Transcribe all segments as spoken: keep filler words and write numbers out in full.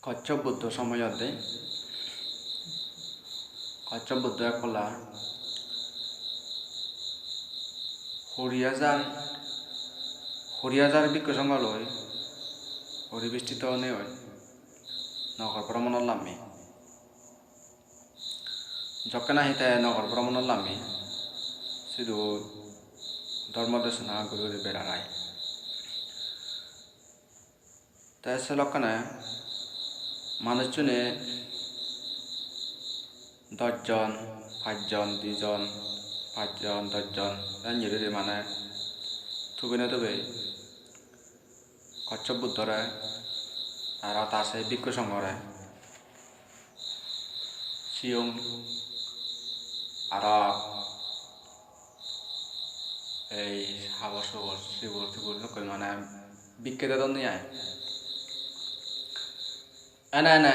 Kossob Buddho somoyot de, Kossob Buddho ek polla huri hajar, huri hajar bhikkhu songho loi poribestito onei oi nogor bromonot lamme. Jokke nahi te nogor bromonot lamme, sidu dhormo desona guri guri berar ai. Te se lokkene manuchchune dojjon, pajjon, dijon, pajjon, dojjon, te niriri mane tubine tubei Kossob Buddhore aro ta se bhikkhu songhore siyong aro ei habor subor, sibor tibor dokken mane bikke dedonni ai. Ene ene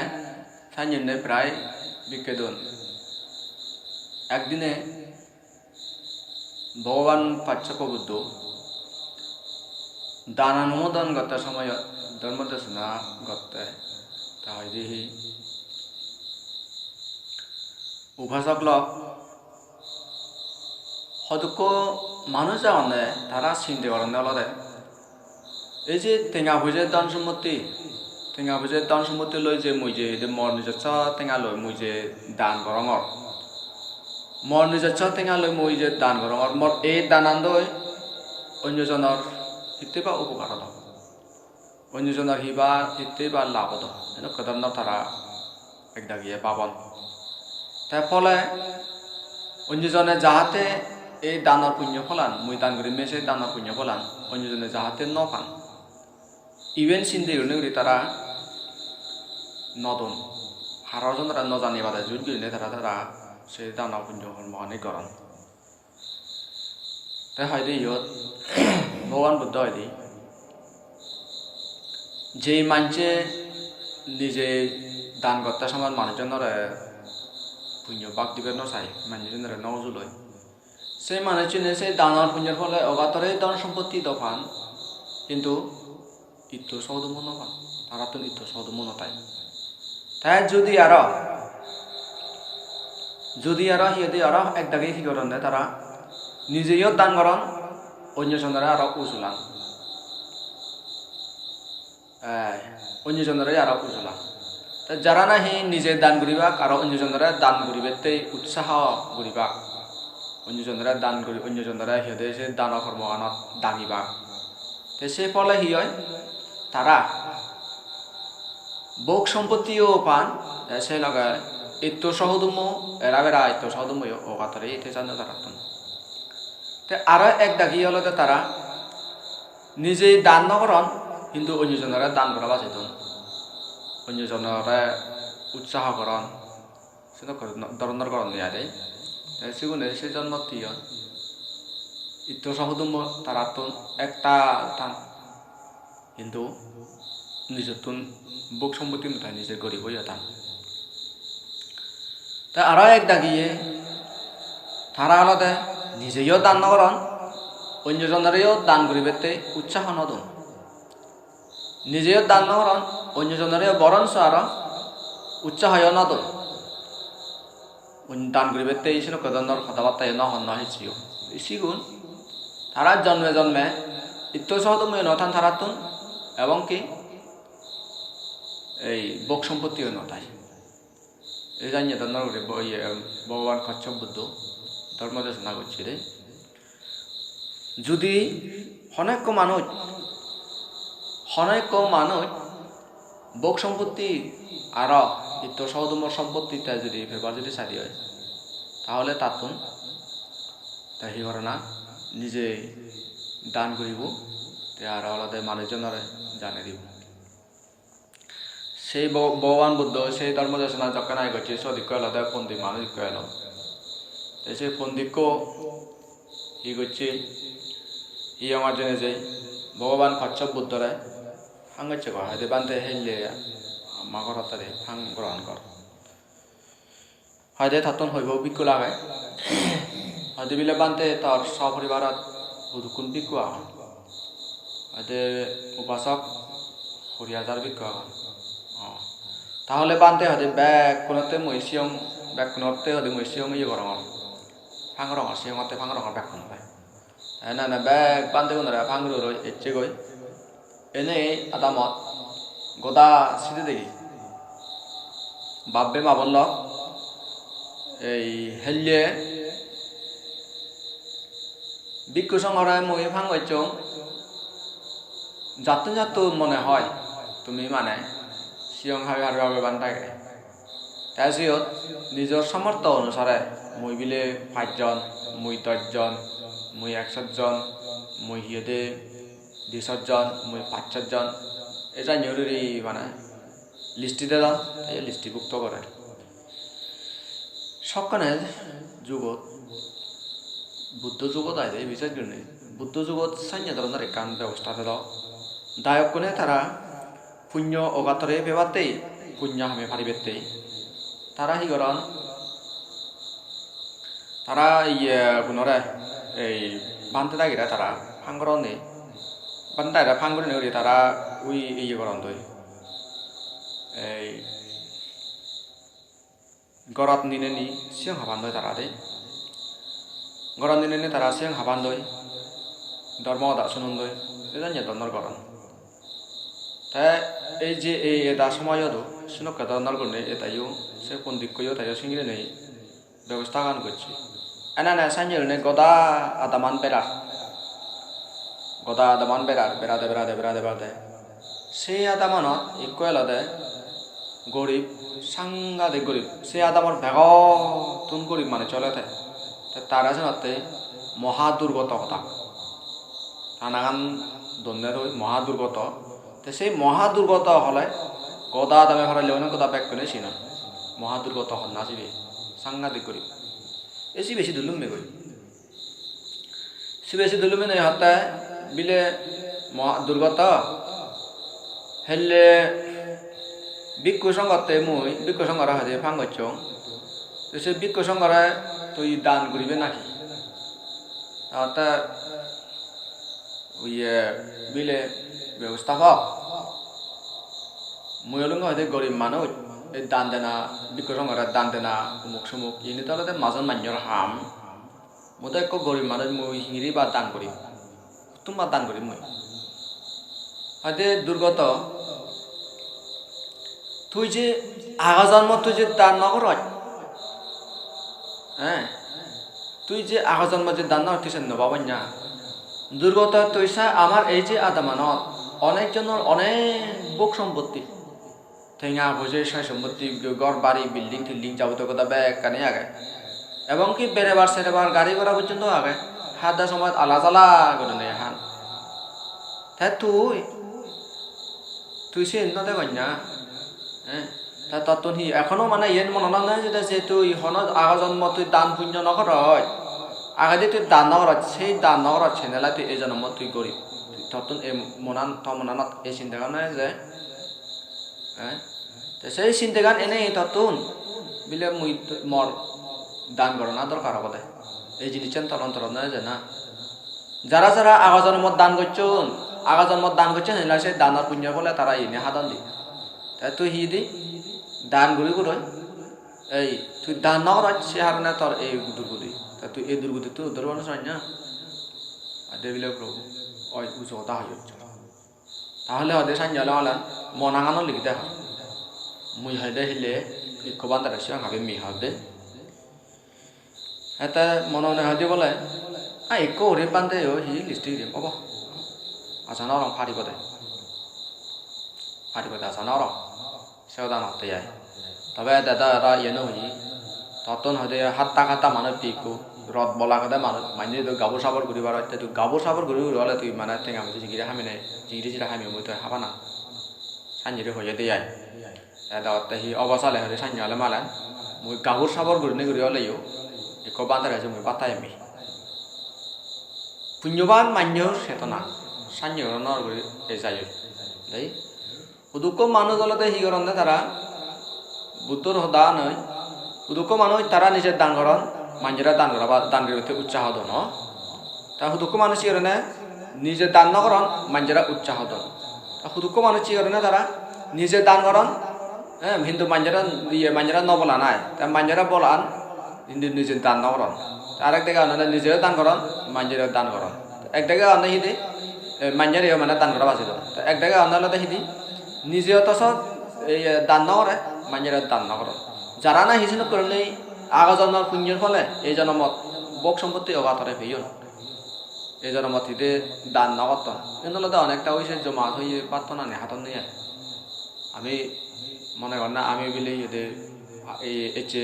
sannyonne prai bikke don. Ekdine Bhogoban Kossob Buddho dan onumodon gotte somoyot dhormo desona gotte, ta hoide hi, upasok lok, hodukko manuj agonde, tara sinde goronde olode ei je tenga poije dhon sompotti, tenga poije dhon sompotti loi je mui je, je mor nijosso tenga loi mui je dan gorongor, mor nijosso tenga loi mui je dan gorongor, mor ei danandoi onyo jonor hittei ba upokar odo, onyo jonor hi ba hittei ba lab odo, enokko dhoronor tara ek dagiye babon. Te phole onyo jone jahate ei danor punyo pholan, mui dan gurim se danor punyo pholan onyo jone jahate no pan, iben sinde gurinei guri tara no don. Haro jonore no janei bade jut gurinei tara, tara se dano punyo hormogani goron. Te hoide iyot Bhogoban Buddho hoide, je manje nije dan gotte somoy manuchunore punyo bhag dibe no sai, manuchunore no ujuloi, se manuchune se danor punyor phole ogatorei dhon sompotti do pan, hintu itto sogodummo no pan, tarattun itto sogodummo no tai. Te judi aro, judi aro hi hoide, aro ek dagi hi goronde tara, nijeyo dan goron, onyo jonore aro ujulan. Eh, onyo jonore aro ujulan. Te jara nahi nije dan guribak, aro onyo jonore dan guribatte utsaho guribak, onyo jonore dan guri, onyo jonore hi hoide se dano hormoganot dagibak. Te se phole hi oi? Tara bhog sompottiyo pan, te se loge itto sogodummo, era bera itto sogodummoyo ogatorei te jando tarattun. Te aro ek dagi olode tara nije dan no goron, hintu onyo jonore dan gora bajei don, onyo jonore utsaho goron. Sedokke no-, dhoronor goronde ai de. Te sigune se jonmot hi oi? Itto sogodummo tarattun ektal tan. Hintu nijottun bhog sompotti no tai, nije goribo yo tan. Te aro ek dagiye tara olode nijeyo dan no goron, onyo jonoreyo dan guribatte utsaho no don. Nijeyo dan no goron, onyo jonoreyo boronso aro utsahoyo no don. Un-, dan guribatte sedokke dhoronor hodabattayo no hon, no hissuyo. Sigun tara jonme jonme itto sogodummoyo no tan tarattun, ebong ki ei bhog sompottiyo no tai. Ei janye dhoronor guri bo-, iye, Bhogoban Kossob Buddho dhormo desona gocche de. Judi hono ekko manuj, hono ekko manuj bhog sompotti aro itto sogodummo sompotti te judi pebar judi sadi oi, tahole tattun te hi gorana, nije dan guribo, te aro olode manuj jonore jane dibo. Sei Bho-, Bhogoban Buddho sei dhormo desona jokke nahi gocche, siyot ikko olode pondit manuj ikko elo. Te sei pondikko hi gocche, hi amar jene jei Bhogoban Kossob Buddhore hang gocche, goi hoide, "Bhante, helle ama gorot tare hang grohon gor." Hoide tattun hoibo bhikkhu lage. Hoide bile, "Bhante, tor soporibarot hudukkun bhikkhu agon?" Hoide, "Upasok huri hajar bhikkhu agon." Oh. Tahole bhante hoide bekkunotte mui siyong, bekkunotte hoide mui siyong iye gorongor. Pangorongor, siyongotte pangorongor bekkunotte. Ene ene bek bhantegunore pangoroi ecchegoi. Ene adamot goda sidi degi. Babbe ma bollo ei helle bhikkhu songhore mui pang gocchong, jattun jattun mone hoi tumi mane siyong habi pariba beban dage. Te siyot nijor somortho onusare mui bile pachjon, mui dochjon, mui ekshot jon, mui hiyede dishot jon, mui pachshot jon, e janye guri mane listi dedon, te listi bhukto gore. Sokkene jugot, Buddho jugot aide, bises gurinei Buddho jugot sanye dhoronor ekkan bebosta thelo. Dayokkune tara punyo ogattore pebatte, punyo hame paribette. Tara hi goron? Tara iye gunore, ei bhante dagire tara pang goronni. Bhante dagire pang gurinei guri tara ui iye gorondoi. Ei gorot nineni siyong habandoi tara de. Gorot nineni tara siyong habandoi. Dhormo hoda sunondoi. Edan ye donnor goron. Te ei je ei eda somoyot o, sinokke donnor gurinei edayo, se pondikkoyo edayo singirinei bebostagan gocche. Ene ene sanye gurinei goda adaman berar. Goda adaman berar, berade, berade, berade, berade. Se adamanot ikko elode gorib, sangadik gorib. Se adamor begottun gorib manuj olode. Te tare senotte Moha Durgoto hoda. Ta nangan donne doi Moha Durgoto. Te sei Moha Durgoto hole goda adame parallel goda bekkune sinon. Moha Durgoto honna sibe. Sangadik gorib. E sibe sidu lumme goi. Sibe sidu lumme nei hotte bile Moha Durgoto helle bhikkhu songhotte mui, bhikkhu songhore hoide pang gocchong. Te se bhikkhu songhore tui dan guribe nahi? Te hotte iye bile bebostapak, mui olunge hoide gorib manuj, ei dan dena, bhikkhu songhore dan dena, umuk sumuk, iyeni do olode majon mannyor ham. Mui do ekko gorib manuj, mui hingiri ba dan gorim? Huttum ba dan gorim mui? Hoide Durgoto, tui je ago jonmot tui je dan no goroj, he, tui je ago jonmot je dan no goroj, tui sen no baboj na? Durgoto, tui sa, amar ei je adamanot onek jonor onek bhog sompotti, tenga poije, soy sompotti, ghor bari, building tilding jabotiyo hoda bekkani age. Ebong ki berebar serebar gari gora porjonto age. Hadde somoyot ala jala gurinei han. Te tui, tui siyen no degoj na? Eh? Te tottun hi ekhono mane iyen monot no ejede je tui hono ago jonmot tui dan punyo no goroj? Agedi tui dan no goroj, sei dan no goroj, senelai tui ei jonmot tui gorib. Tottun ei monan, to monanot ei sindegan no eje? Eh? Te sei sindegan enei tottun bile mui t-, mor dan gorana dorkar obode. Ei jinissan tor ontorot no eje na? Jara jara ago jonmot dan gocchon, ago jonmot dan gocchon, hela se danor punyo bole tara iyeni hadon di. Te tui hi di? Dan guri guroi. Ei, tui dan no goroj, se harone tor ei durgudi. Te tui ei durgudittun uddar obo no sanya? Ade bile Prabhu, oi uju hoda hoyoccho. Tahole hoide sanye ole malen monangano ligi de hoi. Mui hoide hille ikko bhantere siyong habe mi hoide. Ete mone mone hoide bole, a ikko guri bhante yo hi listi girim obo. Asa no gorong paribode. Paribode asa no gorong. Se hoda no hotte ai. Tobe dede aro iye no hoye. Tottun hoide hatta hatta manuj ikko rot bol agede manuj. Manye idu gabur sabur guribar hotte, tui gabur sabur guri guri ole tui mane tenga poje jingiri hamine, jingiri jira hami mui toi habana. Sanjiri hoye de ai. Ede otte hi obo sale hoide sanye ole malen. Mui gabur sabur gurinei guri oleyo ikko bhantere je mui bhatta emi. Punyoban manyor chetona, sanye guri nor guri ejai oi. Dei. Hudukko manuj olode hi goronde tara? Buddhor hoda noi. Hudukko manuj tara nije dan goron, manjore dan goraba, dan guribatte utsaho don, o. Ta hudukko manuj hi gorone nije dan no goron, manjore utsaho don. Ta hudukko manuj hi gorone tara nije dan goron, He, hintu manjore, iye, manjore no bolan ai. Te manjore bolan, hintu nije dan no goron. Te arek dege honne nijeyo dan goron, manjore dan goron. Ek dege honne hidi, e, manjoreyo mane dan gora bajilon. Te ek dege honne olode hidi, nijeyo to sot, iye, dan no gore, manjore dan no goron. Jara nahi senok gurinei ago jonmor punyor phole ei jonmot bhog sompotti ogatore peyon. Ei jonmot hide dan no gotton. Iyen olode onekta oise joma toye pattonani hadonne ai. Ami mone gor na ami bile iyede, ei ecche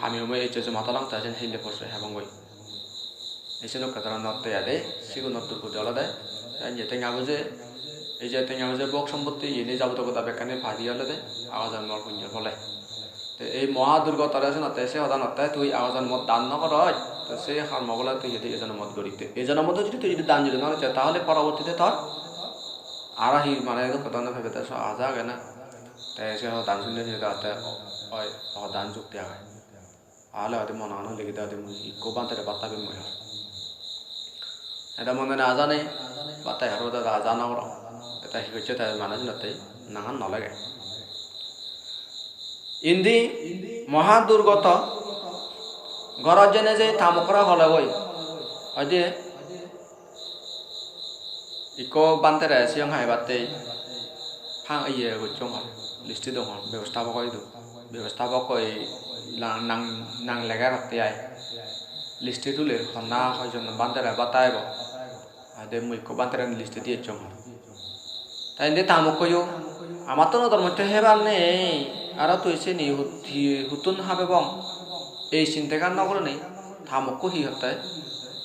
hami humoi ecche joma tolong te sen hille porse hebong goi. Ei senokka dhoronor te ade, sigunor durgudi olode. Te iyeni tenga buje, ei je tenga buje bhog sompotti iyeni jabotiyo goda bekkani padi olode ago jonmor punyor phole. Te ei moha durgotore senotte se hodanotte tui ago jonmot dan no goroj, te se hormo bole tui jodi ei jonmot gori. Te ei jonmot jodi tui jodi dan jodi no goroj, tahole porobortite tor aro hi mane dukko dan pebe te so aja age na. Te se ho dan sunne sunne te oi o dan jukti age. Ahole hoide mone mone legi de hoide mui ikko bhantere bhat habim mui hor. Ede mone na jane, bhat haro da da jana oro. Ede hi gocche te manuj notte nangan no lege. Indi Mahadurgoto gorot jene je ta mokkore holegoi. Hoide ikko bhantere siyong hai batte pang iye gocchong hor, listi dong hor, bebosthabok oi do. Bebosthabok oi nang, nang, nang lega ratte ai. Listi tuler honna hoijon bhantere bhat haibo. Ade mui ikko bhantere listi di ecchong hor. Ta indi ta mokkoyo, amattun odor motte hebar nei, aro tui seni hut-, hi-, huttun habebong? Ei sintegan no gurinei ta mokko hi hotte?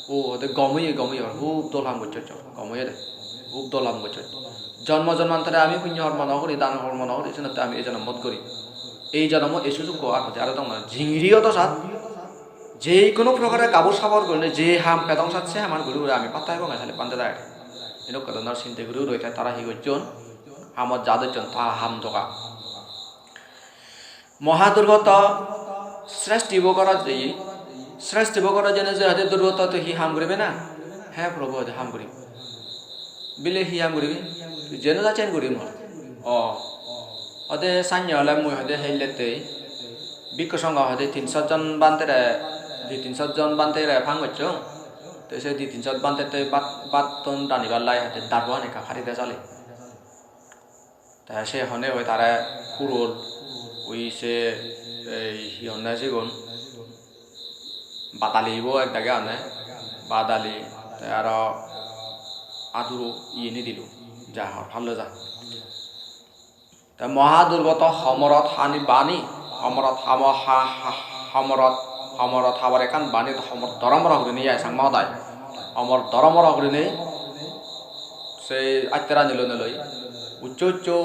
O, hoide gom oye, gom oye, hub dol ham gocchos, gom oye de, hub dol ham gocchos. Jonmo jonmantore ami punyo hormo no guri, dan hormo no guri, senotte ami ei jonomot guri. Ei jonomo ei sujukko ar hoide aro dong noi. Jingiri odo sat, je hono prokare gabur sabur gurinei je ham pedong sat se haman guri guri ami pattai bonge sale bhante dagede. Enokko dhoronor sinte guri guri te tara hi gocchon? Hamot ja docchon, ta ham doga. Mohadurgoto Srestibo gorot jeye. Srestibo gorot jene je hoide Durgoto tui hi ham guribe na? He Probhu, hoide ham gurim. Bile hi ham guribe? Tui jeno jacchen gurim hor. O. Hoide sanye ole mui hoide hellette. Bhikkhu songho hoide tin sot jon bhantere, di tin sot jon bhantere phang gocchong. Te se di tin sot bhantette bhat, bhatton ranibar lai hoide darbo ani ekka pari de jale. Te se honne oi tare hurol, oi se, ei, hi honne sigun, badali bo ek dagi honne, badali, te aro aduro iyeni dilo, ja hor, hallo ja. Te Mohadurgoto homorot hani bani, homorot hamo-, ha-, ha-, homorot, homorot habor ekkan bani, homor doromoro gurinei ai Changma hodai. Homor doromoro gurinei se atterani loi neloi ucche ucche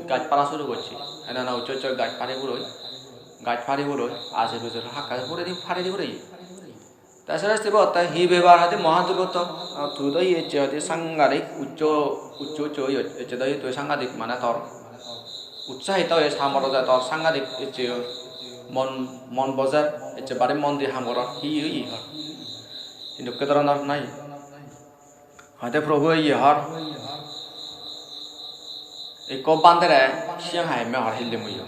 gaj para suru gocche. Enana ucche ucche gaj pari puroi, gaj pari puroi, aje bujur hakka puredi, pari di puroi. Te Srestibo hotte hi bebar hoide Mohadurgoto, ah, tui do hi ecche hoide sangadik ucche, ucche ucche oye, ecche do hi tui sangadik mane tor utsahito oye, hamor oje tor sangadik ecche mon, mon bojer, ecche bari mon di ham goror, hi oye hor. Hintu ke dhoronor nahi. Hoide Probhu iye hor. Ekko bhantere siyong hai me hor hille muiyo.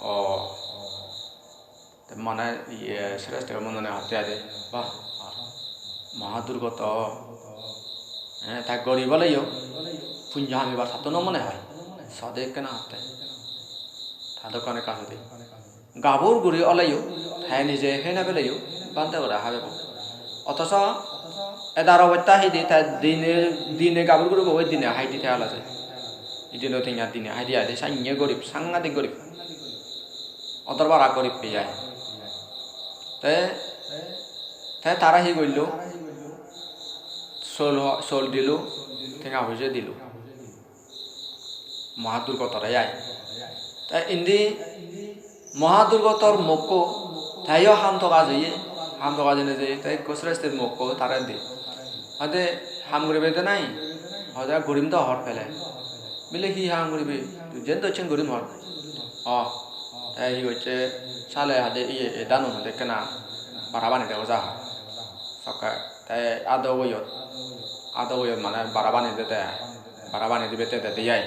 O. Te mane iye Srestibo monone hotte ade. Bah. Mohadurgoto. Eh, ta gorib oleyo. Punyo hamibar satto no mone hoi. Sode ekkena hotte. Ta dokkane ka hoide. Gabur guri oleyo, te nije hei no peleyo, bhante gora habebo. Othoso edar obosta hidi, te dine, dine gabur guribo, oi dine haidi te ala je. Idino tenga dine haidi aide, sanye gorib, sangadik gorib. Odor bara gorib peyai. Te, te tara hi gorillo? Sol ho-, sol dilo, tenga poije dilo. Mohadurgotore ai. Te indi Mohadurgotor mokko, teyo ham toga jeye, ham toga jene jeye, te ekko Srestir mokko tare di. Hoide ham guribe de nai, hoide gurim do hor pele. Bile hi ham guribe, tui jen docchen gurim hor. O, te hi gocche, sale hoide iye, e dano hoide ekkena bara bani de oja hor. Sokke, te ado goyot, ado goyot mane bara bani de te ai, bara bani dibe te de de ai.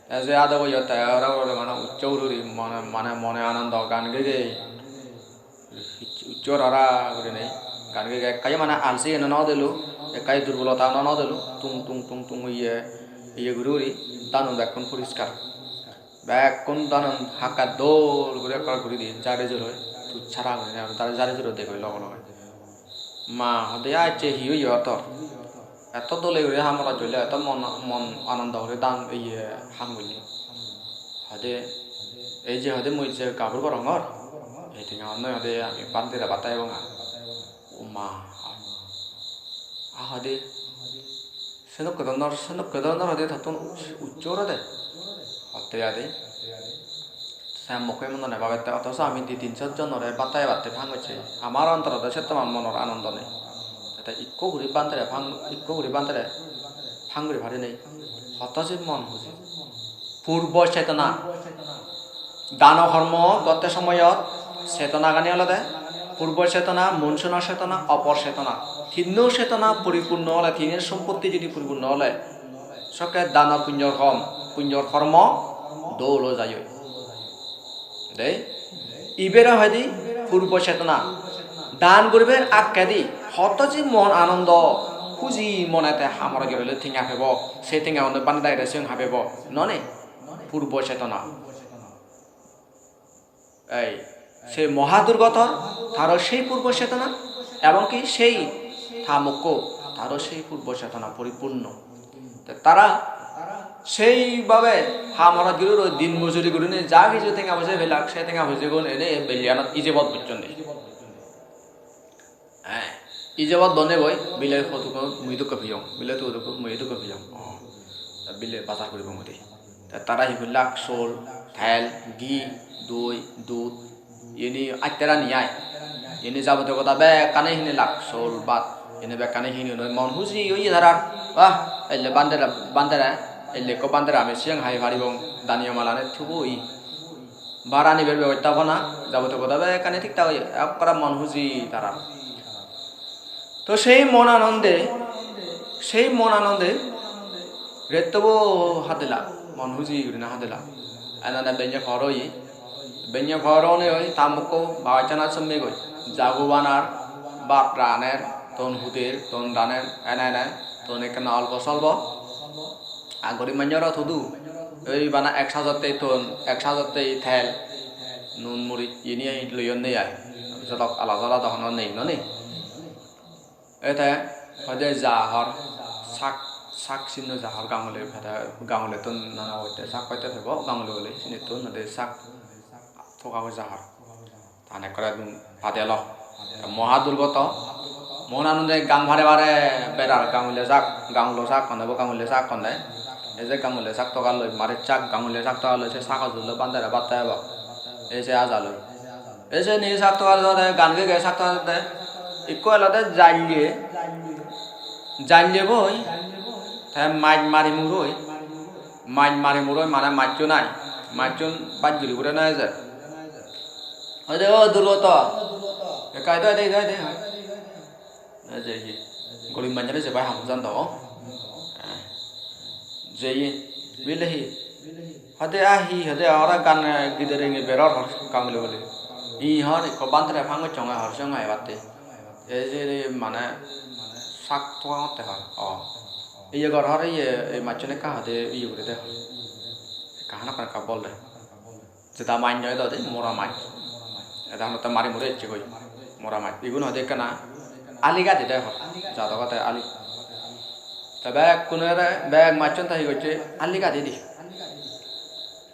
Te se ado boyo te ora ora mane uccho guri guri mone, mane mone anondo gan gege. Uccho ora ora gurinei gan gege. Ekka mane alsi eno no delo, ekka durbolota no no delo. Tung tung tung tung iye, iye guri guri danun bekkun poriskar. Bekkun danun hakka dol guri ekkore guri di, jari juroi, tuj sara gurinei aro jari juroi degoi loge loge. Ma hode, "Acche, hi oye tor? Eto dole guri ham gorot jolle, eto mon, mon anondo guri dan, iye, ham golle." Hode, "Ei je hode mui je gabur gorongor, ei tenga honnoi hode ami bhante re bhat ebong ar." O ma, a hode, "Sedokke dhoronor, sedokke dhoronor hode tottun uccho gorode?" Hotte ade. Te mokko emon done babette, "Othoso ami di tin sot jonore bhat ebatte phang gocche. Amar ontorot do settoman monor anondo nei. Te ikko guri bhantere phang, ikko guri bhantere phang guri parinei. Hoto je mon huji." Purbo chetona. Dano hormo gotte somoyot chetonagani olode purbo chetona, munsuno chetona, opor chetona. Tinno chetona poripunno ole, tinen sompotti jodi poripunno ole, sokke dano punyor hom, punyor hormo dol oi jai oi. Dei, ibere hoide purbo chetona. Dan guribar akkedi hoto je mon anondo, huji monete ham gorot jolle tenga pebo, se tenga honnoi bhante dagire siyen habebo, none? Purbo chetona. Ei, se moha durgotor, taro sei purbo chetona, ebong ki sei ta mokko, taro sei purbo chetona poripunno. Te tara sei bhabe ham gorot guri guri din mojuri gurinei ja hissu tenga poise pelak, se tenga poisegun ene ei bellianot ijebot bocchon de. Eh, ijebot donegoi, bile hodukkun mui dukke piyong, bile tu dukke mui dukke piyong. Oh, ta bile bazar guribong guri. Ta tara hi gullak, sol, tel, ghi, doi, dud, iyeni atterani ai. Iyeni jabotiyo goda bekkani hinilak, sol, bhat. Iyeni bekkani hini hini mon huji oye tarar. Bah, elle bhantere, bhantere, elle ekko bhantere ami siyong hai paribong, daniyo malani thubo oi. Bara nibar bebosta bana, jabotiyo goda bekkani thik thak oye, ekkore mon huji tarar. To sei mon anonde, sei mon anonde rettobo hadila, mon huji gurine hadila. Enane benne por oye, benne por one oi ta mokko babacchana somme goi, jagu banar, bhat raner, ton huder, ton raner, ene ene, ton ekkena olpo solpo. Agori manjoro tudu, oi bana ek sajotte ton, ek sajotte tel, nun muris, iyeni ei loyonde ai. Jodok ala jala dohono nei, noni? Ete hoide jahor, sak, sak sinno jahor gangule pede, gangulettun nana hoide sak hoide pebo, gangule bole sinittun hoide sak toga jahor. Tan ekkore dun pade elo. Te moha durgoto. Mon anonde gang pare pare berar gangule sak, gangulo sak honde bo gangule sak honde. Ei je gangule sak toga loi, marit sak, gangule sak toga loi, se sago jullo bhantere bhat ebak. Ei se aja loi. Ei se ni sak toga loi de, gan gege sak toga loi de. Ikko elode jalle. Jalle boi. Te maj mari muroi. Maj mari muroi mane majchun ai. Majchun baj guri guri no ejer. Hoide, "O Durgoto, ekka idu aide, idu aide." Ei je hi, gorib manjore jebai hamu jan do. Eh. Je hi, bile hi. Hoide, "A hi, hoide, ora gan, eh, gide rengi beror hor, gangule bole." "Hi hor, ikko bhantere phang gocchonge hor, siyong ai batte." Ei je re mane sak toga gotte hor. O. Iye gor hor, iye, ei majchun ekka hoide iye guri de hor. Ekka hana ekka bol de. Jeda maj noi do de, mora maj. Eda hanotte mari muri ecche goi. Mora maj. Igun hoide ekkana ali gadi de hor. Jadok hoide ali. Te bekkunore, bek majchun te hi gocche, ali gadi di.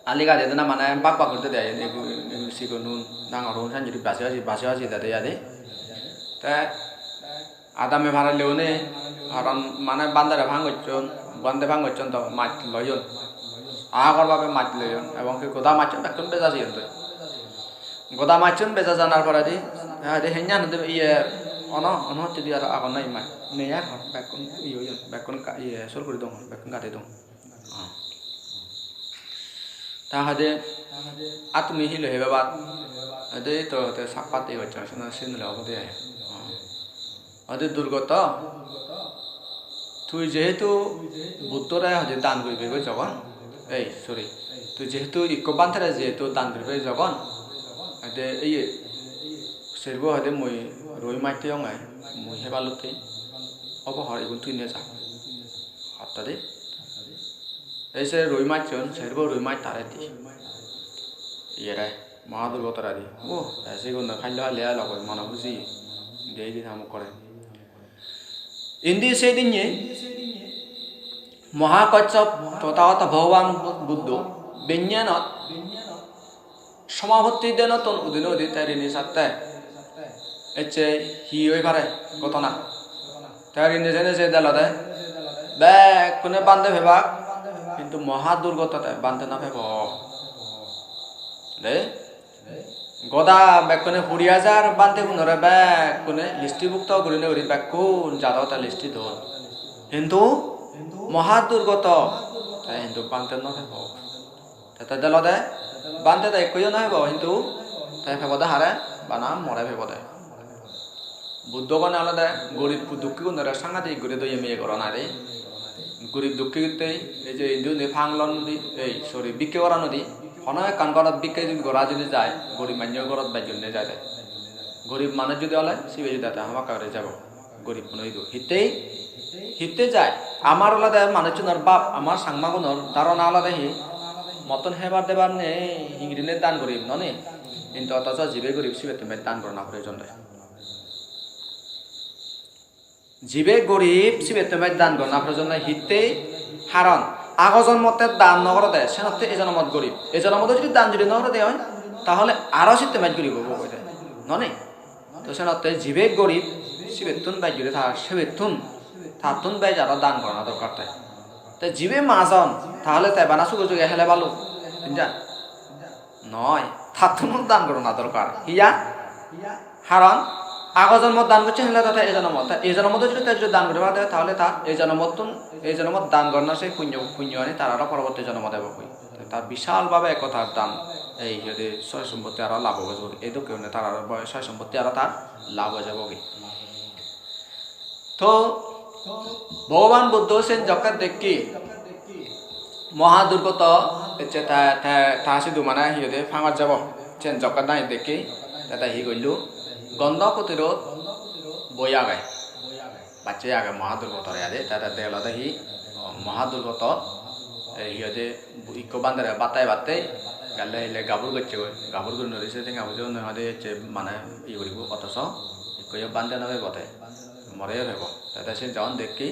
Ali gadi dena mane bak bak guri de, igun, igun sigon un, dangor un, sanjuri basi basi, basi basi dede adi. Te adame paralleyune, aron mane bhantere phang gocchon, bhante phang gocchon to maj loyon. Agor bhabe maj loyon, ebong ki goda majchun bekkun beja jeyon de. Goda majchun beja janar poredi, ade henyan de iye ono, ono hotte di aro agon na maj. Nei ar hor, bekkun iye oyon, bekkun ka-, iye sol guri dong, bekkun gadi dong. Ah. Ta hoide, "A tumi hi loi hebe bat?" Hoide, "To hoide sak pat iye gocchong, seno sin loi obode ai." Ah. Hoide, "Durgoto, tui jehetu Buddhore hoide dan guribe goi jogon, Ei, sorry. Tui jehetu ikko bhantere jehetu dan guribe jogon, ede iye, serbo hoide mui roi mach toyonge, mui hebalutte obo hor, igun tui neja. Hotte de. Ei se roi machchun, serbo roi mach tare di. Iyere, Mahadurgotore di. Oh, te sigun do palle palle elo goi, mone huji. Dei di hamukkore. Indi sedinne Mahakashyap Tothagoto Bhogoban Buddho benyanot somapatti denottun udine udi te rini satte. Ecche hi oi pare ghotona? Te rini jene je delode bekkune bhante pebak, hintu maha durgoto te bhante no pebo. De? Goda bekkune kuri hajar bhantegunore bekkune listibhukto gurinei guri bekkun jadot te listi don. Hintu maha durgoto te hintu bhante no pebo. Te te delode bhante te ekkoyo no pebo, hintu te pebode hare? Bana more pebode. Buddhogone olode gorib dukkigunore sangadik guri doye meye goron aide. Gorib dukki gitte ei je indi undi pang lon nodi, ei, sorry, bikke goron nodi. Hono ekkan gorot bikke judi gora judi jai, gorib manjo gorot bejjonne jai de. Gorib manuj judi ole, sibe judi ate hamakkai guri jabo. Gorib hono idu. Hittei, hittei jai. Amar olode manuchunor bab, amar Changmagunor dharona olode hi? Mottun hebar debar nei, hingiri nei dan gorim, noni? Hintu othocho jibe gorib sibettun bej dan gorana proyojon de. Jibe gorib, sibettun bej dan gorana proyojon nei. Hittei? Haron ago jonmot te dan no gorode, senotte ei jonmot gorib. Ei jonmot judi dan judi no gorode oi, tahole aro sitte bej gorib obo goi de. Noni? To senotte jibe gorib, sibettun bej guri tar, sibettun, tattun bej aro dan gorana dorkar te. Te jibe majon, tahole te bana suge suge hele baluk, hinja? Noi, tattun dan gorana dorkar. Hiya? Haron ago jonmot dan gocche hele to te ei jonmot, te ei jonmot judi te judi dan guri pare, tahole ta ei jonmottun, ei jonmot dan gorana se punyo, punyo ani tar aro poroborti jonmot ebo goi. Te tar bishal bhabe ekko tar dan, ei, hi hoide, soy sompotti aro lab obo, ei dokke gurine tar aro bo-, soy sompotti aro tar lab oi jabo gi. To Bhogoban Buddho sen jokke dekki Mahadurgoto ecche ta, ta, ta sidu mane hi hoide pangot jabo, sen jokke nahi dekki, te te hi gollo, Gondo kutirot boi age. Bacche age Mahadurgotore ade, te te degelo de hi, o, Mahadurgoto, e, hi hoide, ikko bhantere bhat hebatte gelle hille gabur gocche goi, gabur gurinei se tenga poje onne hoide ecche mane iye guribo, otoso ikko yo bhante no pebo te, more yo pebo. Te te se jon dekki,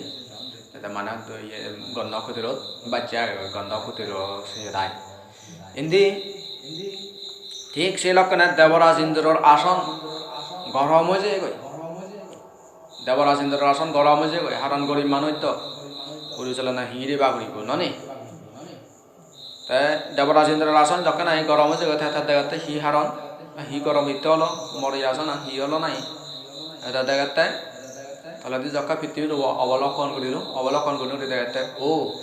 te te mane do iye Gondo kutirot bacche age goi, Gondo kutiro se dai. Indi thik se lokkene Deboraj Indror ason gorom oi jeyegoi. Deboraj Indror ason gorom oi jeyegoi, haron gorib manuj to, puri solana hingiri ba guribo, noni? Te Deboraj Indror ason jokke nahi gorom oi jeyegoi, te, te degatte hi haron, hi gorom hitte olo, mori ason na hi olo nahi? Te degatte toledi jokke pittimit obo-, obolokkon gurilo, obolokkon guri guri degatte, o,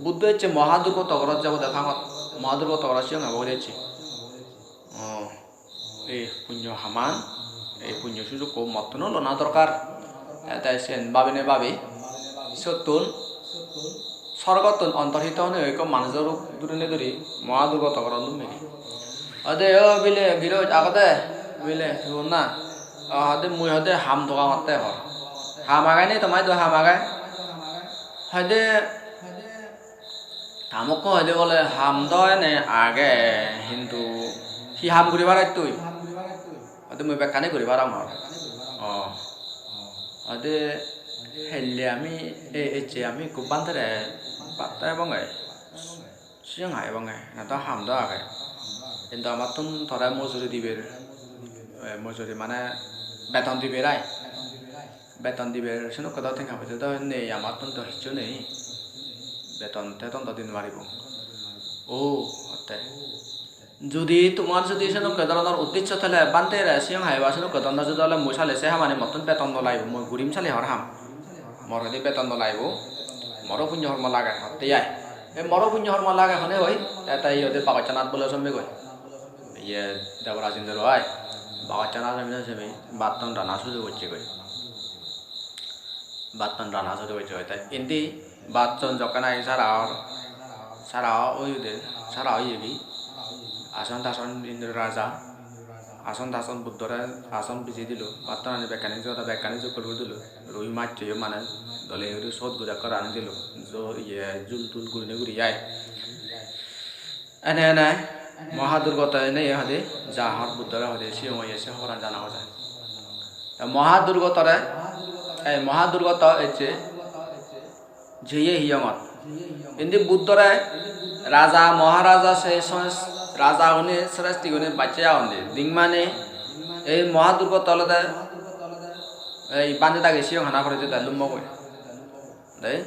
Buddho ecche Mahadurgoto gorot jabo de pangot, Mahadurgoto gorot siyong ebo guri ecche. O, ei punyo haman, ei punyo sujukko mottuno lona dorkar. Te, te siyen babinei babi, siyottun sorgottun ontorhito onei ekko manujo rup dhurinei dhuri Mahadurgoto gorot lummegi. Ode o bile giroj agode, bile tui honna? O, hode mui hode ham dogangotte hor. Ham age ni toma idu, ham age? Hoide, ta mokko hoide bole ham do ene age, hintu hi ham guri paros tui? Hoide mui bekkani guri parongor. O. Hoide helle ami, e, ecche ami ekko bhantere bhat hebonge. Siyong hai ebonge, ene do ham do age. Hintu amattun tore mojuri diber, e, mojuri mane beton diber ai. Beton diber, sedokke do tenga poije do nei, amattun do hissu nei. Beton teton do di no paribo. O, hotte. Judi tomar judi sedokke dhoronor uddeccho thele bhantere siyong hai ba sedokke dhoronor judi ole mui sale se hamani mottun beton no lagibo, mui gurim sale hor ham. Mor hoide beton no lagibo, moro punyo hormo lage, hotte ai. E moro punyo hormo lage hone hoi, te te iyot Bagochanat bole somme goi. Iye Deboraj Indro ai, Bagochanat somme somme bhatton rana suju gocche goi. Bhatton rana suju gocche goi. Te indi bhatton jokke nahi sara or, Sara oyede, sara oyegi. Ason tason Indro raja. Ason tason Buddhore ason bijei dilo. Bhattanani bekkani joda bekkani jokkol guri dilo. Rui mach toyo mane dole guri sot guri ekko rani dilo. Jo iye jul tul gurinei guri ai. Ene ene Mohadurgoto ene ye hode ja hor Buddhore hode siyong oye se horan jana hoja. Te Mohadurgotore, ei Mohadurgoto ecche jeye hiyongot. Indi Buddhore raja, Maharaja, se sons-, raja gune, sreshti gune bacche agonde. Ding mane ei Mohadurgoto olode ei bhante dagi siyong hana pore jeda lummo goi. Dei?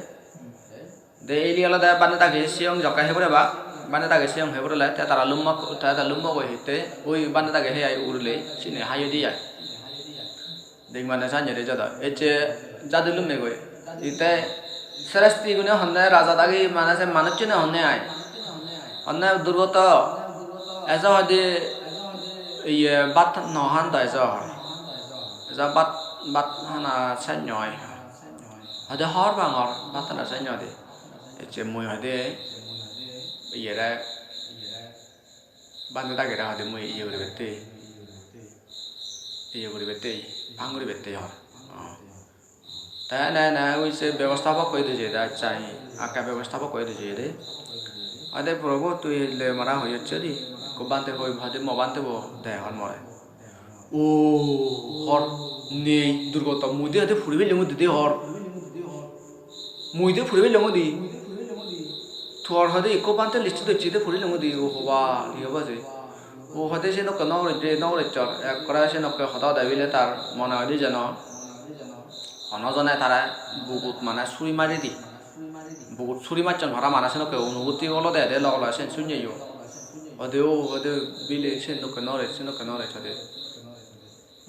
De ili olode bhante dagi siyong jokke hei pore ba, bhante dagi siyong hei pore le, te tara lummo, te, te lummo goi hitte, ui bhante dagi hei ai urile, sini hayo di ai. Ding mane sanye re jada. Ecche jadi lumme goi. Ite sreshti gune honne raja dagi mane se manuchchune honne ai. Honne Durgoto ejo hodi iye bhat no han do ejo hor. Ejo bhat, bhat hana sanye oi. Hode hor bang hor, bhat hana sanye hode. Ecche mui hode iyere bhante dagire hode mui iye guribatte. Iye guribatte, bhang guribatte hor. Oh. Te ene ene ui se bebostapokkoi dije de, accha, akke bebostapokkoi dije de. Ade Prabhu, tui le mara hoyocche di, ekko bhante hoi, hade mo bhante bo de hor more. O hor, nei, Durgoto, mui de hade puri pelong di de hor. Mui de puri pelong di. Tor hade ekko bhante list docche de puri pelong di, o hoba, hi hoba je. O hade se nokke no gore, je no gore chor, ekkore se nokke hoda hoda bile tar mone hoide jeno. Hono jone tare bugut mane suri mari di. Bugut suri macchon para mane senokke onubhuti olode de log loge sen sunyeyo. Ode o, ode bile sen dokke nw ore, sen dokke nw ore sade.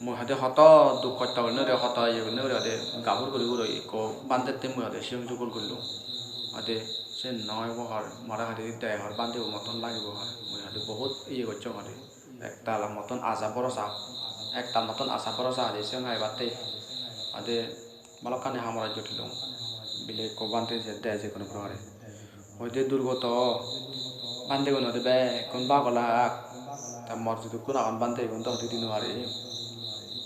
Mui hode hoto duk hosto gurinei uri, hoto iye gurinei uri hode gabur guri guri ikko bhante te mui hode siyong jugul gullung. Hode sen noi bo hor, more hode de hor bhante bo moton lagibo hor. Mui hode bohut iye gocchong hode. Ektal moton aja borosa, ektal moton aja borosa adi siyong ebatte. Adi balokkani hamor ejjot hilung. Bile ekko bhante je de je kono pore. Hoide Durgoto, bhantegun ode bekkun bagolak. Ta mor jidukkun agon bhantegun do hudi di no pari.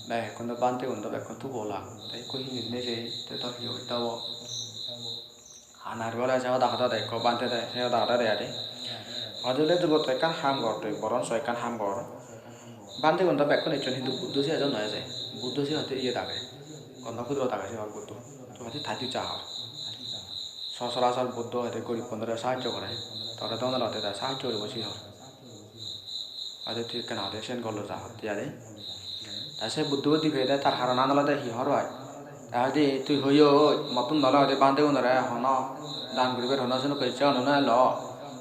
Bekkun do bhantegun do bekkun tubolak. Te ekko hini hini jei, te tor hi hotte obo? Hanar bole se hoda hoda de ekko bhante de, se hoda hoda de adi. Hojole Durgoto ekkan ham gor tui, boron so ekkan ham gor. Bhantegun do bekkun ecchon hintu Buddho se ejo no eje. Buddho se hotte iyot age. Gondo kudurot age se hor Buddho. Tui hotte thai tui ja hor. Sochorachor Buddho hotte goribunore sahajjo gore. Tore do no lotte da sahajjo goribo se hor. Ade tui ekkena hoide siyen gollo ja hotte ade. Te se Buddho dibe de tar haronan olode hi hor oi? Te hoide tui hoyoj, mottun dole hoide bhantegunore hono dan guribar hono senokke icche hono no elo.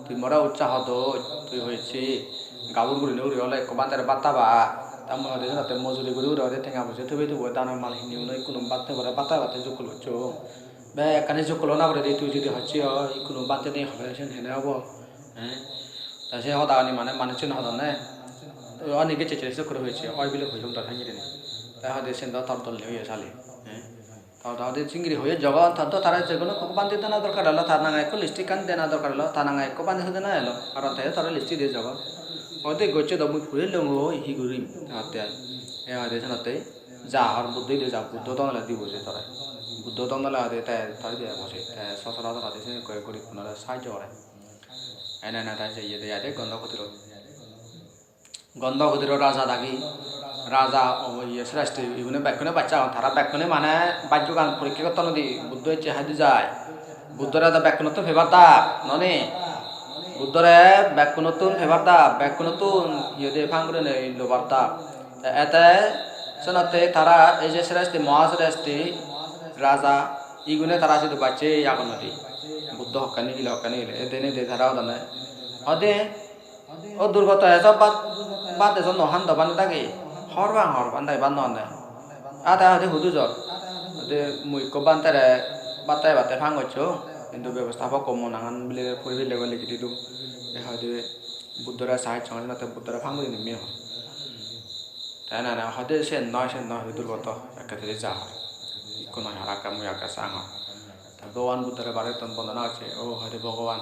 Tui more utsaho doj, tui hoyecche gabur gurinei uri ole ekko bhantere bhat haba. Te mui hoide senotte mojuri guri guri hoide tenga poje thubei thubei danor mal hini uno ikkunu bhat hebare bhat hebatte jokkol gocchong. Bekkani jokkol ona poredi tui judi hocche oi ikkunu bhante nei hole siyen hene obo? Eh? Te se hodagani mane manuchchune hodonne? Oni gecche gecche se guri hoyecche, oi bile hoyong do sangirini. Te hoide siyen do tor dol nei oye sale. Eh? Tor do hoide singiri hoye jogon, tor do tare je hono ekko bhante dena dorkar elo, tar nange ekko lipstick ekkan dena dorkar elo, tar nange ekko bhante dena elo, karon te tore lipstick diye jogon. Hoide gocche do mui puri longoi, hi gurim? Te hotte ai. E hoide senotte ja hor Buddho ide ja, Buddho dong ole dibo je tore. Buddho dong ole hoide te tore dibo je, te sochorachor hoide se ekko guribunore sahajjo gore. Ene ene te jeye de ade Gondo Kutirot. Gondo Kutiro raja dagi, raja obo iye sreshti, igune bekkune bacche agon, tara bekkune mane bhagyogan porikka gotton udi, Buddho ecche haidi jai. Buddhore do bekkunottun pebar dak, noni? Buddhore bekkunottun pebar dak, bekkunottun iye de phang gurinei lobar dak. Te ete senotte tara ei je sreshti, moha sreshti, raja, igune tara sidu bacche agon udi. Buddho hokke nigile, hokke nigile, ede nigile tara odone. Ode O Durgoto ejo bhat, bhat ejo no han do bhante dagi. Hor bang hor bhante dagi bhat no han de. Ade ade hudu jor. Ade mui ikko bhantere bhat tai bhat tai phang gocchong. Hintu bebosta pokko mo nangan bile puri bile goi legi didu. Te hoide Buddhore sahajjo senotte Buddhore phang guri nim hor. Te na na hoide sen noi, sen noi, hoide Durgoto. Ekke teli ja hor. Ikko noi hor, akke mui akke sang hor. Te Bhogoban Buddhore bare ton bondona gocche. O hoide Bhogoban.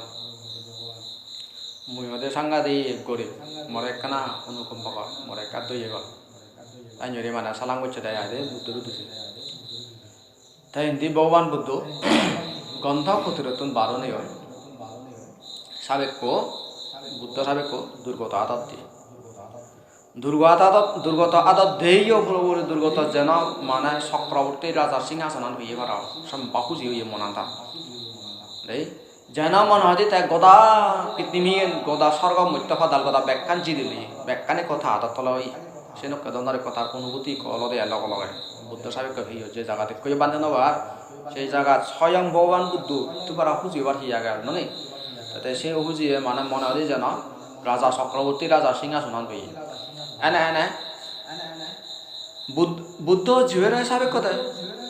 Mui ode sangadi gorib, more ekkana onukompa gor, more ekka doye gor. Anjori mane salam gocche de aide Buddhor uddije. Te indi Bhogoban Buddho Gontha kutirottun bar onei oi sabekko, Buddho sabekko Durgoto adot di. Durgoto adot, Durgoto adot deiyo purapuri Durgoto jeno mane Chokroborti rajar singhasonan oye para, somba huji oye monan ta. Dei, jeno mone hoide te goda pittimiyen, goda sorgo, moitto padal, goda bekkan jidili, bekkan ekko ta adot tole oye. Senokke dhoronor ekko tar onubhuti ekko olode ai loge loge. Buddho sabekko hiyo je jagat ekko bhante no par, sei jagat soyong Bhogoban Buddho tubara huji obar hi age ar noni? Te se hujiye mane mone hoide jeno raja Chokroborti raja singhasonan peye. Ene ene Bud-, Buddho jibere sabekko de,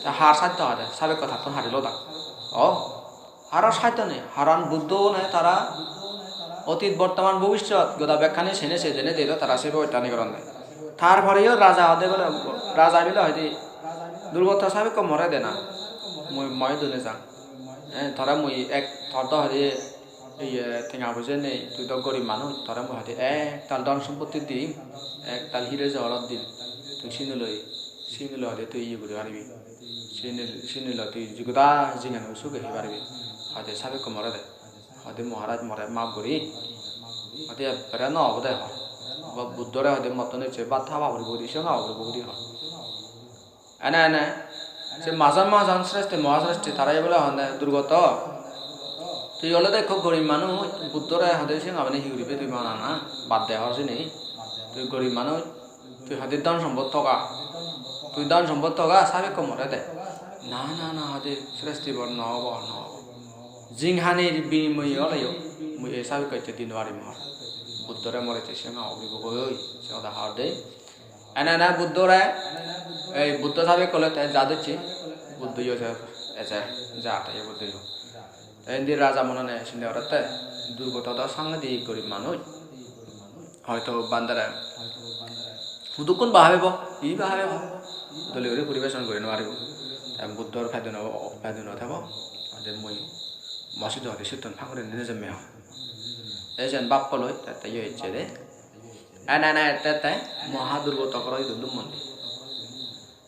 te har satto hade, sabekko tattun harilo da. O, haro satto nei, haron Buddho ne tara otit, bortoman, bobisot, goda bekkani sene se dene delo tara se bebosta ni goronde. Tar poreyo raja hode bole, raja bile hoide, Durgoto sabekko more dena, mui moi dune jang. Eh, tore mui ek, tor do hoide, iye, tenga poije nei, tui do gorib manuj, tore mui hoide ektal dhon sompotti dim, ektal hire johorot dim, tui sini loi, sini loi hoide tui iye guri paribi, sini, sini loi tui jigoda jinghani suge hei paribi, hoide sabekko more de, hoide Maharaj more maf guri, hoide ekkere no obo de hor, Buddhore hoide mottun ecche bhat haba puribo guri, siyong haba puribo guri hor. Ene ene se majon majon sreshti, mohasreshti tara ebele honde, Durgoto, tui olode ekko gorib manuj, Buddhore hode sing abani hi guribe tui mana na, bad de hor sini. Tui gorib manuj, tui hadi dhon sompot toga, tui dhon sompot toga, sabekko more de. Na, na, na, hadi sreshti bor no obo, no obo. Jinghanir binimoye oleyo mui ei sabekko ecche di no parim hor. Buddhore more ecche sing abo guribo goi, se hoda hor de. Ene ene Buddhore, ei Buddho sabekko loi te ja docche, Buddho yo ejer, ejer, ja te yo Buddho yo. Te indi raja monone sinde gorette, Durgoto do sangedi gorib manuj. Hoito bhantare hudukkun ba habebo, hi ba habebo? Dole guri poribeson guri no paribo. Te Buddhor pedun o, pedun o thebo. Ade mui mosjid ode sittun pang guri nine jemme hoi. Ei jen bappo loi, te, te yo ecche de. Ene ene te te Moha Durgoto ghoro idu dum mondi.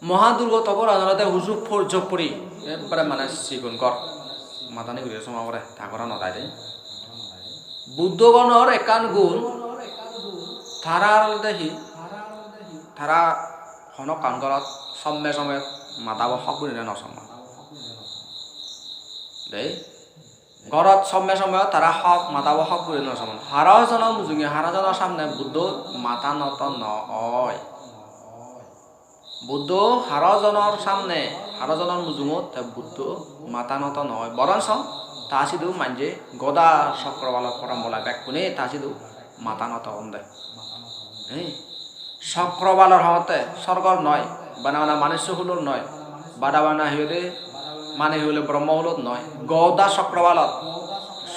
Moha Durgoto ghoran olode huju por jopuri, ekbare mane sigon ghor. Madani guri soma pore, ta ghoran odai de. Buddho gonor ekkan gun, tara olode hi? Tara hono ekkan ghorot somme somme madabo hok gurinei no somon. Dei, ghorot somme somme tara hok, madabo hok gurinei no somon. Haro jono mujunge, haro jono samne Buddho mata noto no oi. Buddho haro jonor samne, haro jonor mujungot te Buddho mata noto no oi. Boronso ta sidu manje goda Chokrobalor porambola bekkune ta sidu mata noto onde. Eh? Chokrobalor hongotte sorgot noi, bana bana manusso hulot noi, bana bana hi hoide mane hi hole Brahma hulot noi, goda Chokrobalot,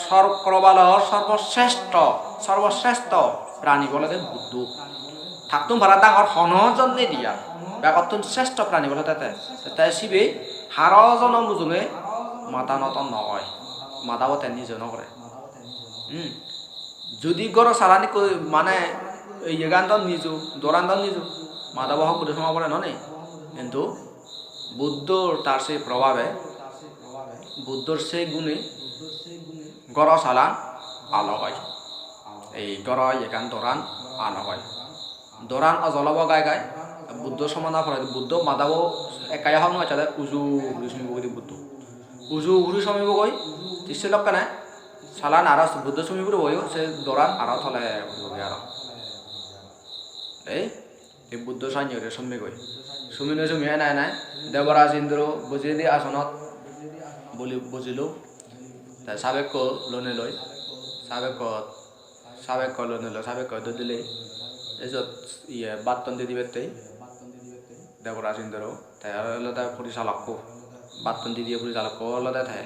Chokrobalor sorbosreshto, sorbosreshto prani olode Buddho. Tattun para dangor hono jon nei de ar, begottun sreshto prani olode te. Te sibe haro jono mujunge mata noto no oi, madabo te nijo no gore. Hmm. Judi ghoro salan ikko mane iyegan do nijo, doran do nijo, madabo hok guri soma pore no nei. Hintu Buddhor tar se probabe, Buddhor se gune ghoro salan alok oi. Ei ghoro iyegan doran alok oi. Doran ojol obo gai gai. Buddho somana pore Buddho madabo ekkai hok no acchede uju guri sumibo guri Buddho. Uju guri sumibo goi, te se lokkene salan aro Buddho sumi puribo goi, se doran aro tole puribo goi aro. Ei, te Buddho sannye guri sumi goi. Sumi no sumi ene ene Deboraj Indro bujiyedi asonot boli-, bujilo. Te sabekko lonei loi, sabekko Sabekko loi nilo, sabekko doi dile. Ejot iye batton di dibatte. Deboraj Indro. Te aro olode porisalokko. Batton di diye porisalokko olode te.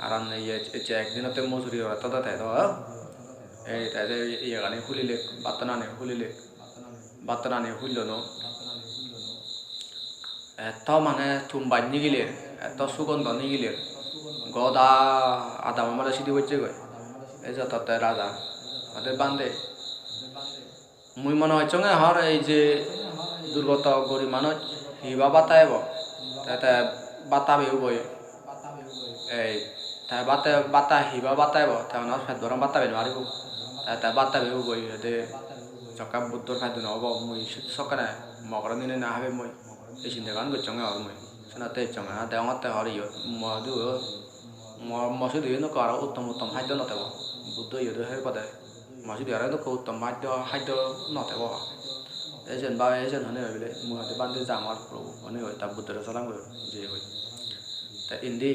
Aron iye ecche ekdinotte mojuri ore todo te do. Ei te je iyegani hulile, battonani hulile. Battonani hullono. Etto mane thum baj nigiler, etto sugondo nigiler. Goda adamot mane sidi pocchegoi. Ei jototte raja. Ode bhante, mui mone hocchonge hor ei je durgoto gori manuj, hiba bhatta ebo? Te te bhatta beboi. Ei te bhatta, bhatta hiba bhatta ebo? Te honor pet boron bhatta bei no paribo. Te te bhatta beboi, ode jokke Buddhor pet no obo, mui sut sokkene mogoro nine na habe mui. Ei sindegan gocchonge hor mui. Senotte ecchonge, degongotte hor iyot mo idu, mo, mo sidu iyot ekko aro uttom uttom haddo no tebo. Buddho iyot hei pode. Mo sidu aro ekko uttom haddo, haddo no tebo. Ejen ba ejen hone hoi bile, mui hoide bhante jangor Prabhu, hone hoi ta Buddhore salam gori, je hoi. Te indi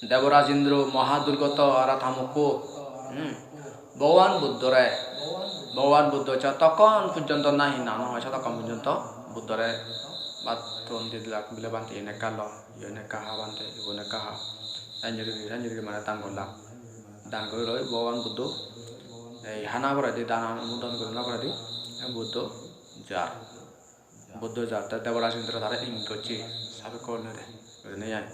Deboraj Indro, Mahadurgoto aro ta mokko, hmm, Bhogoban Buddhore, Bhogoban Buddho jotokkon pojjonto nahi nang hoi, sotokkon pojjonto Buddhore battun di dilak bile, bhante iyen ekka lo, iyen ekka ha bhante, igun ekka ha. Enjuri, enjuri mane dan gollak. Dan guri loi Bhogoban Buddho ei hana poredi, dan an-, dan gurina poredi, Buddho jar. Buddho jar, te Deboraj Indro tare ingit gocche, sabekko honney de, gurinei ai.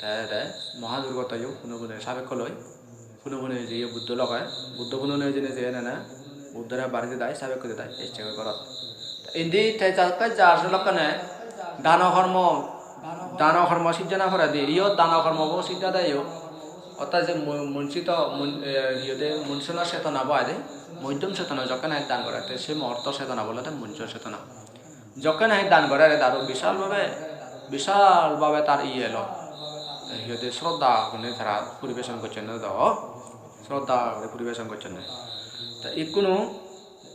Te, te Mahadurgotoyo pune pune sabekko loi, pune pune jeye Buddho loge, Buddho pune pune jeinei jeye nene, Buddhore bari dedai, sabekko dedai, ecche goi gorot. Te indi te jakke jar se lokkene dano hormo, dano hormo sijjana poredi, iyo dano hormo bo sijjade iyo. Orthat je mun-, munsito, mun-, eh, hi hoide, munsono chetona bo aide, moddhom chetona jokke nahi dan gore, te se muhurto chetona bo olode munso chetona. Jokke nahi dan gore, aro bishal bhabe, bishal bhabe tar iye elo, eh, hi hoide, shraddha gune tara poribeson gocchonde do, shraddha gune poribeson gocchonde. Te ikkunu,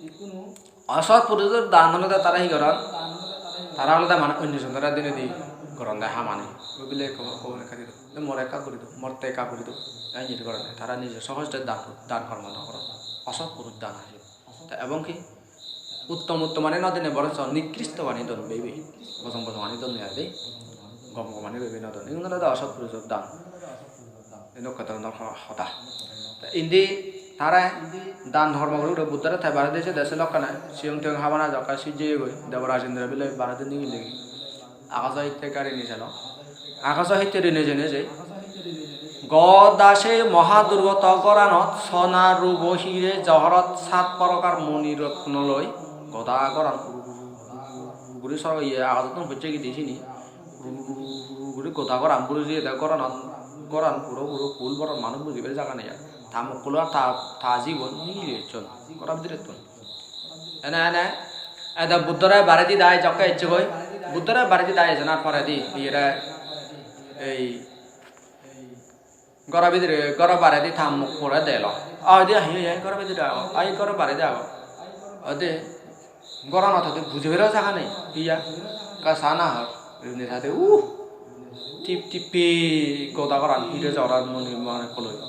ikkunu Osot purusor dan olode tara hi goron? Tara olode mane onyo jonore dinei di goronde hamani. Oi bile ekko, ekko ekka di do. De more ekka guri do, motte ekka guri do. Te iyeni goronde. Tara nije sohoj de dan, dan hormo no goron. Osot purus dan age. Te ebong ki uttom uttom ani no dinei boronso nikristo ani don bebe. Bojong bojong ani don ai de. Gom gom ani bebe no don. Igun olode osot purusor dan. Edokke dhoronor ho-, hoda. Te indi tare dan hormo guri guri Buddhore te baredi jede se lokkene siyong tiyong habana jokke sijjeyegoi, Deboraj Indro bile baredi nigillegi. Akajo hitte gari nijelo. Akajo hitte rini jeinei je. Goda se Mahadurgoto goranot sona rubo hire johorot sat prokar moni rotno loi goda goran guri sorgo iye akajottun pocche gidi sini. Guri goda goran buri jiyede, goranot, goran puro puro pul boron, manuj bujibar jaga nei ar. Ta mokkulo ar ta, ta jibon nigili ecchon goro bidirettun. Ene ene ede Buddhore baredi dai jokke ecchegoi, Buddhore baredi dai ejenar poredi iyere ei goro bidire, goro baredi ta muk pore delo. Aa, hoide, "Hi, hi, goro bidire agon, ai goro baredi agon." Hoide, goranot hoide bujibar jaga nei, iya, ekka sana hor, rini sade, uh, tip tipi goda goran, hire johorot moni mane koloi.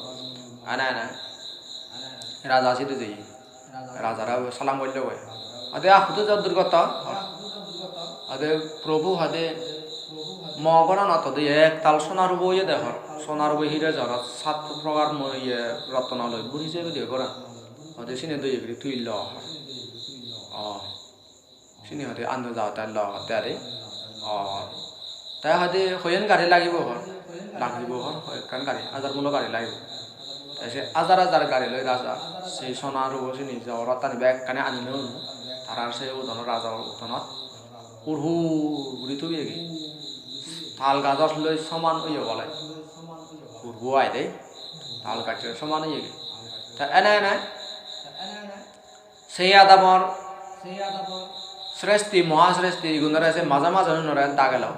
Ana, ana, raja sidu jeye. Rajare salam golle goi. Ade, "Ah, hudu jor durgoto?" Ade, "Prabhu," ade, "mo goranot ode ektal sona rubo oyede hor. Sona rubo hire johorot sat prokar mo-, iye rotno loi buri jeye guri goran. Ode sini doye guri tui lo hor." Oh. Sini hoide ando jaotte logotte are. Or te hoide hoyen gari lagibo hor, lagibo hor, hoyekkan gari, hajar mulo gari lagibo. Te se hajar hajar gari loi raja se sona rubo sini johorottani bekkani anile honu. Tarar se udonot, raja udonot hur hur guri thubiyegi. Tal gajor loi soman oye bole. Hurbo aide, tal gajor soman oyegi. Te ene ene se adamor sreshti, moha sreshti igunore se maja maja unore dagelo.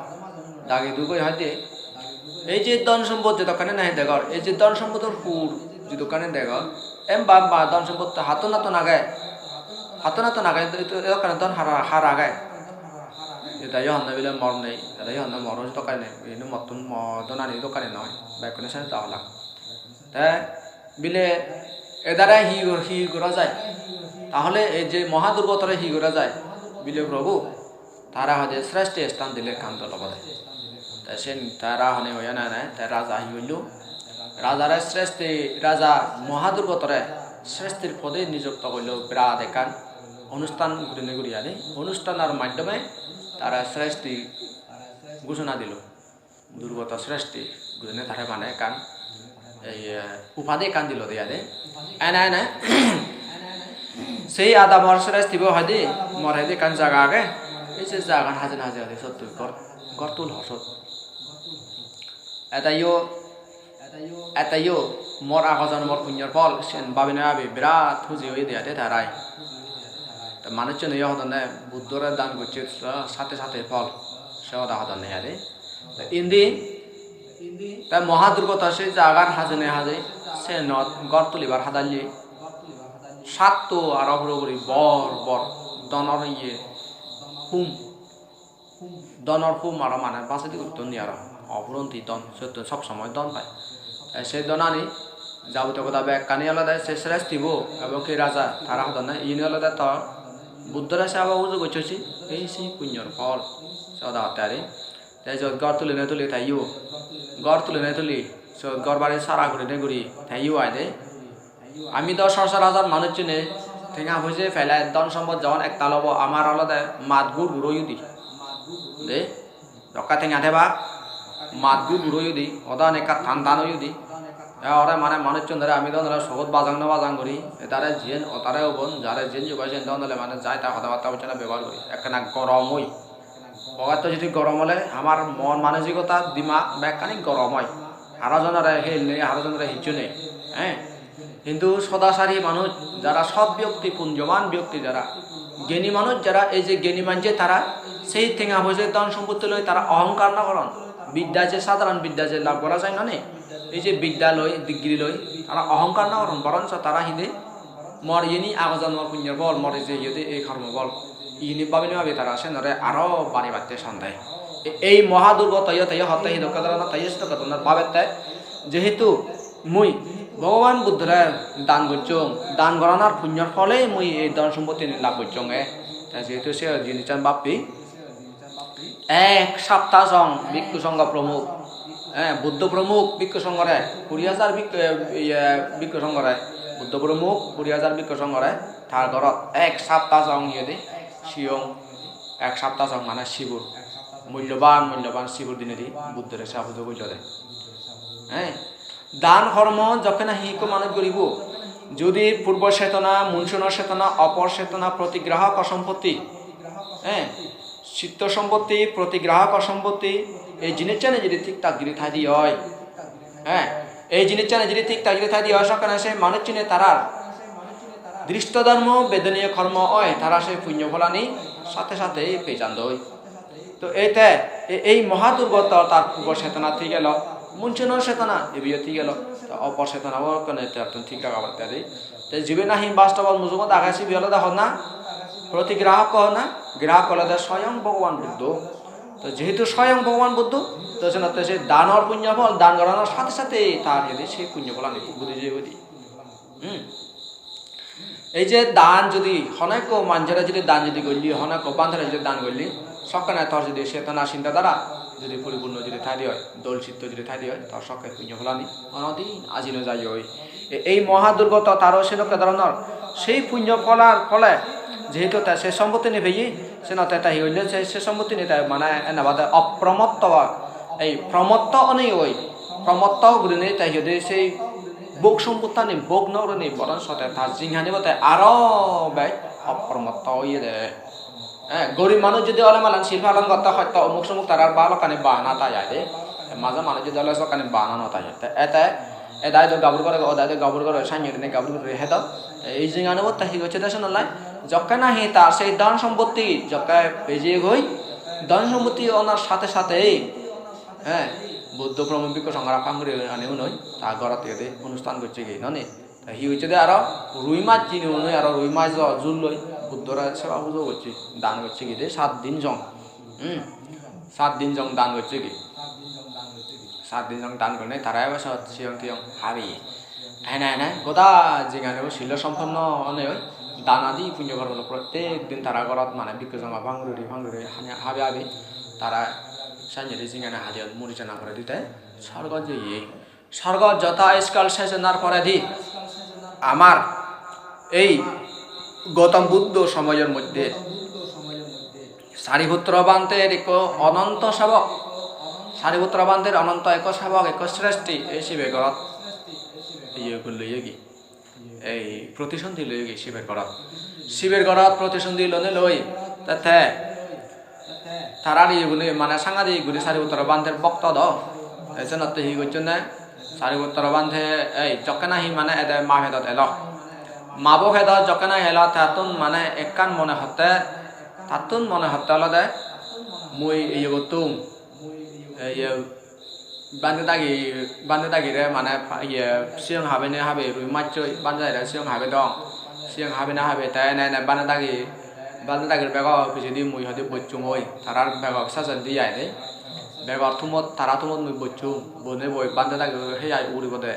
Dagi dugoi hoide, "Ei je dhon sompot jedokkani nahi degor, ei je dhon sompotor hur jedokkani degor, emba emba dhon sompot hattun hattun age, hattun hattun age, edokkani dhon har, har age?" Eda yo honne bile mor nei, eda yo honne mor jedokkani nei, indi mottun mo dhonani jedokkani noi, bekkune senotte holak. Te bile edare hi gor-, hi gora jai? Tahole ei je Mohadurgotore hi gora jai? Bile Prabhu, tara hoide sreshti sthan dile ekkan dol obode. Te sen tara hone hoye na ne, te raja hi hoillo? Rajare sreshti, raja Mohadurgotore sreshtir pode nijukto gorillo, birat ekkan onusthan gurinei guri ani. Onusthanor maddhome tara sreshti ghosona dilo. Durgoto sreshti gurinei tare mane ekkan Ei, eh, upadi ekkan dilo de ade. Ene, ene. Sei adamor srestibo hoide, mor hoide ekkan jaga age. Ei se jagan hajen haje hoide sot tui gor, gor tul hor sot. Eteyo, eteyo mor ago jonomor punyor phol, siyen babinei babi birat huji oye de ade tarai. Te manuchchune yo hodonne Buddhore dan gocche sa-, sate sate phol, se hoda hodonne ade. Te indi, te Mohadurgota se jagan hajene haje, siyenot gor tulibar hadalle. Satto aro purapuri bor bor donor iye hum, donor hum aro mane bajedi guri ton ni aro, opuronti don, siyottun sob somoi don pai. Te se donani jabotiyo goda bekkani olode se srestibo ebong ki raja tara hodonne, iyeni olode tor Buddhore seba pujo gocchosi, ei se punyor phol, se hoda hotte ari. Te jot gor tulinei tuli teyo, gor tulinei tuli, sot gor bari sara gurinei guri teyo aide. Ami do sochorajor manuchchune tenga poije pele dhon sompot jogon ektal obo, amar olode mat gur gur oyudi. De, jokka tenga thebak, mat gur gur oyudi, odan ekka tan tan oyudi. E ore mane manuchchun dore ami do onore sogot bajang no bajang guri, etare jiyen otare obon, jare jiyen jugai siyen do onore mane jai ta hoda batta bocchana bebohar guri. Ekkena gorom oi. Pogetto jodi gorom ole amar mon manosikota dimak bekkani gorom oi. Haro jonore hel nei, haro jonore hissu nei. Eh? Hintu sodachari manuj, jara sot byokti, punjoban byokti jara, geni manuj jara, ei je geni manje tara sei tenga poije dhon sompotti loi tara ohongkar no goron. Bidya je sadharon bidya je lab gora jai noni, ei je bidya loi, degree loi, tara ohongkar no goron, boroncho tara hide mor iyeni ago jonomor punyor phol, mor ei je iyedi ei karmo phol, iyeni babinei babi tara senore aro bari batte son de. E-, ei Mohadurgota yo teyo hotte hi dokke dhoronor, teyo se dokke dhoronor babette, jehetu mui Bhogoban Buddhore dan gocchong, dan goranar punyor phole mui ei dhon sompottini lab gocchonge. Te jehetu se jinissan bappi, ek sapta song bhikkhu songho promukh, eh, Buddho promukh bhikkhu songhore, kuri hajar bhikkhu, eh, iye, bhikkhu songhore, Buddho promukh kuri hajar bhikkhu songhore, tar ghorot ek sapta song iyede siyong, ek sapta song mane sibur, mulloban, mulloban sibur dinedi Buddhore seba pujo gojjode. Eh, dan hormo jokke nahi ikko manuj guribo, jodi purbo chetona, munchunor chetona, opor chetona, protigrahok sompotti, eh, chitto sompotti, protigrahok sompotti, ei jinissani jodi thik thak guri thai di oi, eh, ei jinissani jodi thik thak guri thai di oi, sokkene se manuchchune tarar dristo dhormo, bedoniyo kormo oi, tara se punyo pholani sate sate pei jandoi. To ete e-, ei Mohadurgota tar purbo chetona thik elo, munchunor chetona ibeyo thik elo, to opor chetonabo ekkene te attun thik raga poribo de. Te jibe nahi bastobot mujungot age sibe olode honna, protigrahok honna, grahok olode soyong Bhogoban Buddho. To jehetu soyong Bhogoban Buddho, to senotte se danor punyo phol, dan goranor sate sate tar iyedi se punyo pholani budi jeyegoi de. Hmm. Ei je dan jodi hono ekko manjore jodi dan jodi golli, hono ekko bhantare jodi dan golli, sokkene tor jodi chetona chintadara jodi poripunno jodi thai de oi, dol chitto jodi thai de oi, tor sokke punyo pholani honodin aji no jai oi. E-, ei Mohadurgota taro sedokke dhoronor sei punyo pholar phole jehetu te se sompottini peye, senotte te hi holle se, se sompottini te mane ene bade opromotto, ei promotto onei oi, promotto gurinei te hi hoide sei bhog sompottani bhog no gurinei boroncho te tar jinghanibo te aro bej opromotto oyede. Eh, gorib manuj jodi ole malen sil palon gotte hoyto omuk somuk tarar balokkani bana thai aide. Te maje manuj jodi ole sokkani bana no thai. Te ete edai do gabur gore, odai do gabur gore, sannye gurinei gabur guri hedo. Te ei jinghanibo te hi gocche de senollai? Jokke nahi tar sei dhon sompotti jokke bejeyegoi, dhon sompotti onar sate sate, eh, Buddho promukh bhikkhu songhore phang guri ani unoi ta ghorot iyede onusthan gocchegi, noni? Te hi hochche de aro rui mach jini unoi, aro rui mach jo jul loi Buddhore seba pujo gocche, dan gocchegi de sat din jong. Hmm. Sat din jong dan gocchegi. Sat din jong dan gurinei tara ebo sot siyong tiyong habeye. Ene ene goda jinghanibo silo somponno onei oi, dan adi punyo kormo loi prottek din tara ghorot mane bhikkhu songho phang guri phang guri hani habe habe tara sannye jinghani hadeyon, muri jana poredi te sorgot jeye. Sorgot jotha iskal sej onar poredi amar ei Gautam Buddho somoyor moddhe Sariputro Bhanter ekko ononto sebok, Sariputro Bhanter ononto ekko sebok, ekko sreshti, ei sibe ghorot iye guri loyegi, ei protisondhi loyegi Siber gorot. Siber gorot protisondhi lonei loi, te, te tarar iyegune mane sangadik guri Sariputra Bhanter bokto do. Te senotte hi gocchonne, Sariputra Bhante ei jokke nahi mane ede ma pedot elo. Mabo pedot jokke nahi elo, tattun mane ekkan mone hotte, tattun mone hotte olode mui iye gottung, iye bhante dagi, bhante dagire mane pa-, iye siyong habene habe rui machchoi, bhante dagire siyong habe dong. Siyong habene habe te ene ene bhante dagi, bhante dagir bego pijedi mui hoide bocchung oi, tarar bego sajendi ai de. Begor thumot, tara thumot mui bocchung, bone boi bhante dagi hei ai uguribode.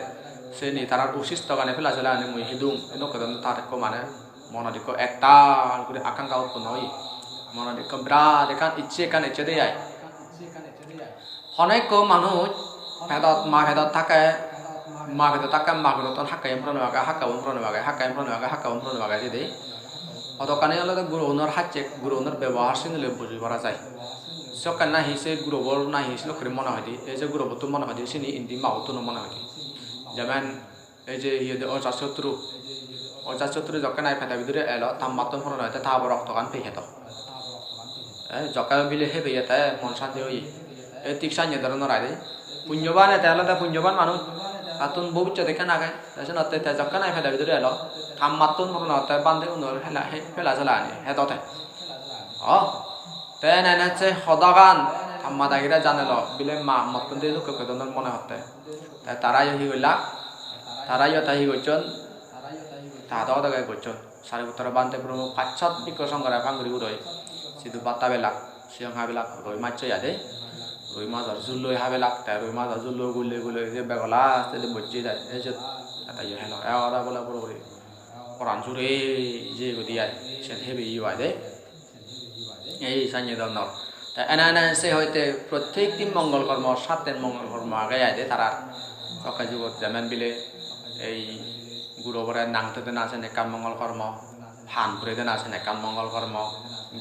Seni tarar usistogani pela sela ani mui hidung, enokkedon tar ekko mane monot ekko ektal guri akanga utponno oye. Monot ekko birat ekkan icche ekkan ecche de ai. Hono ekko manuj pedot, ma pedot thakke, ma pedot thakke, ma gurottun hakke emprono age, hakke emprono age, hakke emprono age, hakke emprono age jide. Hodokkani olode gurogunor hacche, gurogunor bebohar sini loi buji para jai. Sokke nahi se gurobor nahi se dokke mone hoide, ei se gurobottun mone hoide, sini indi mabottun mone hoide. Jemen ei je iye de Ajasotru, Ajasotru jokke nahi pede bidire elo, tammattun porone te ta borok togan pei hedo. Eh, jokke bile hebeye te mon santi oye. Ei thik sanye doronor ai de. Punyoban ete olode punyoban manuj. Tattun bobissot ekkan age. Te senotte te jokke nahi pede bidire elo, tammattun porone te bhante unor hela, he-, pela sela ani hedo te. O, te ene ene se hodagan tamma dagire janelo, bile ma mottun de dokke guri donor mone hotte. Te tarayo hi gollak? Tarayo te hi gocchon? Ta doge doge gocchon. Sariputra Bhante Promukh pachchot bhikkhu songhore pang guri guroi sidu bhat habelak, siyong habelak, roi mach oi ade. Roi major jhul loi habelak, te roi major jhul loi gulei gulei je begola sede bojje jai. Ei je ata yo helo, e ora bole puro guri poran jure je gudi ai, sen hebi yo ai de. Ei sanye donnor. Te ene ene se hoite prottekti mongol kormo, satten mongol kormo age ai de tarar. Sokke jugot jemen bile ei gurobore nang todena sen ekkan mongol kormo, han puri dena sen ekkan mongol kormo,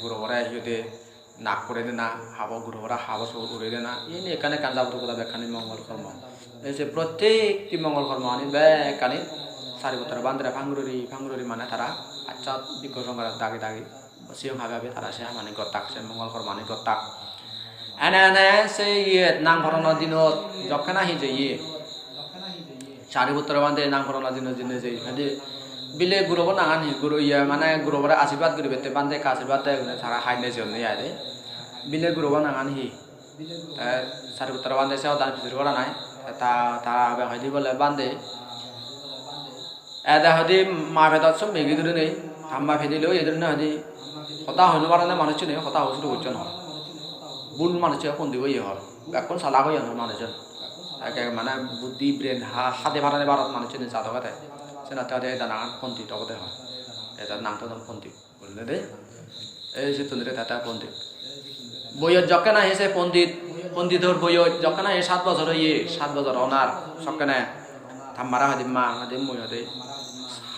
gurobore hi hoide nak puri dena, habo gurobore habo sugor uri dena, iyeni ekkan ekkan jabotiyo goda bekkani mongol kormo. Ei se prottekti mongol kormo ani bekkani Sariputra Bhantere pang guri, pang guri mane tara accha bhikkhu songhore dagi dagi siyong habe habe tara se hamani gottak, se mongol kormani gottak. Ene ene se iyet nang porono dinot jokke nahi jeye, Sariputra Bhante nang porono dinot jeinei jeye, hoide bile gurobo nangan hi, guro iye mane gurobore ashirbad guribette Bhante ekka ashirbad de gune tara hai nejeyonne ai de. Bile gurobo nangan hi? Te Sariputra Bhante se hodan pijor gora nai. Te ta, ta habe hoide bole Bhante, ede hoide ma pedot somme gidurine, tamma pedile oye durine hoide. Hoda hoi no parone manuchchune hoda hoi suru gocchon hor. Bul manuchche pondi oye hor. Bekkun salak oyon hor manuchchun. Eke mane buddhi brain ha-, hade parone barot manuchchune jadok ede. Senotte hoide eda nangan pondit obode hor. Eda nang todon pondit. Bulle de? Ei sittun dire tata pondit. Boyot jokke nahi se pondit, ponditor boyot jokke nahi sat bojor oye, sat bojor onar sokkene. Tammare hoide ma, hoide mui hoide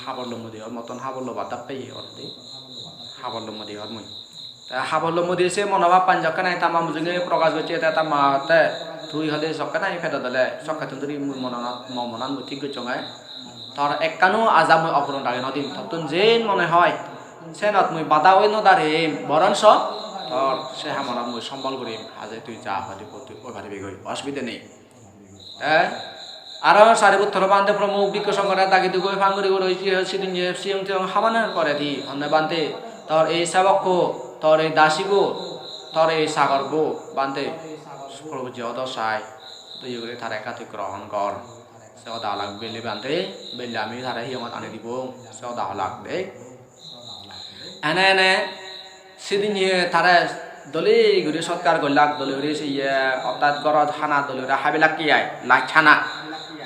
habor lommo de hor, mottun habor lobar dakke ye hor de. Habor lommo de hor mui. Te habor lommo de se monobhab pan jokke nahi tamma mujunge prokash gocche, te tamma hotte tui hoide sokke nahi pedot ole, sokkettun duri mui monanot, mo monan mui thik gocchong ai. Tor ekkano aja mui opuron rage no dim. Tottun jen mone hoi, senot mui bada oi no darim, boronso tor se hamonot mui sombol gurim. Haje tui ja paribi, tui oi paribi goi, osubide nei. Te aro Sariputra Bhante Promukh bhikkhu songhore dagi dugi pang guri guri oi je sidin je siyong tiyong habanar poredi, honne Bhante, tor ei sebokko, tor ei dasibo, tor ei sagorbo, Bhante, probujje odo sai, tui guri tare ekka tui grohon gor. Se hoda holak belle Bhante, belle ami tare hiyongot ani dibong, se hoda holak de. Ene ene sidinne tare dole guri sotkar gollak, dole guri se iye, ortat gorot hana dole guri habilak ki ai, laj hana.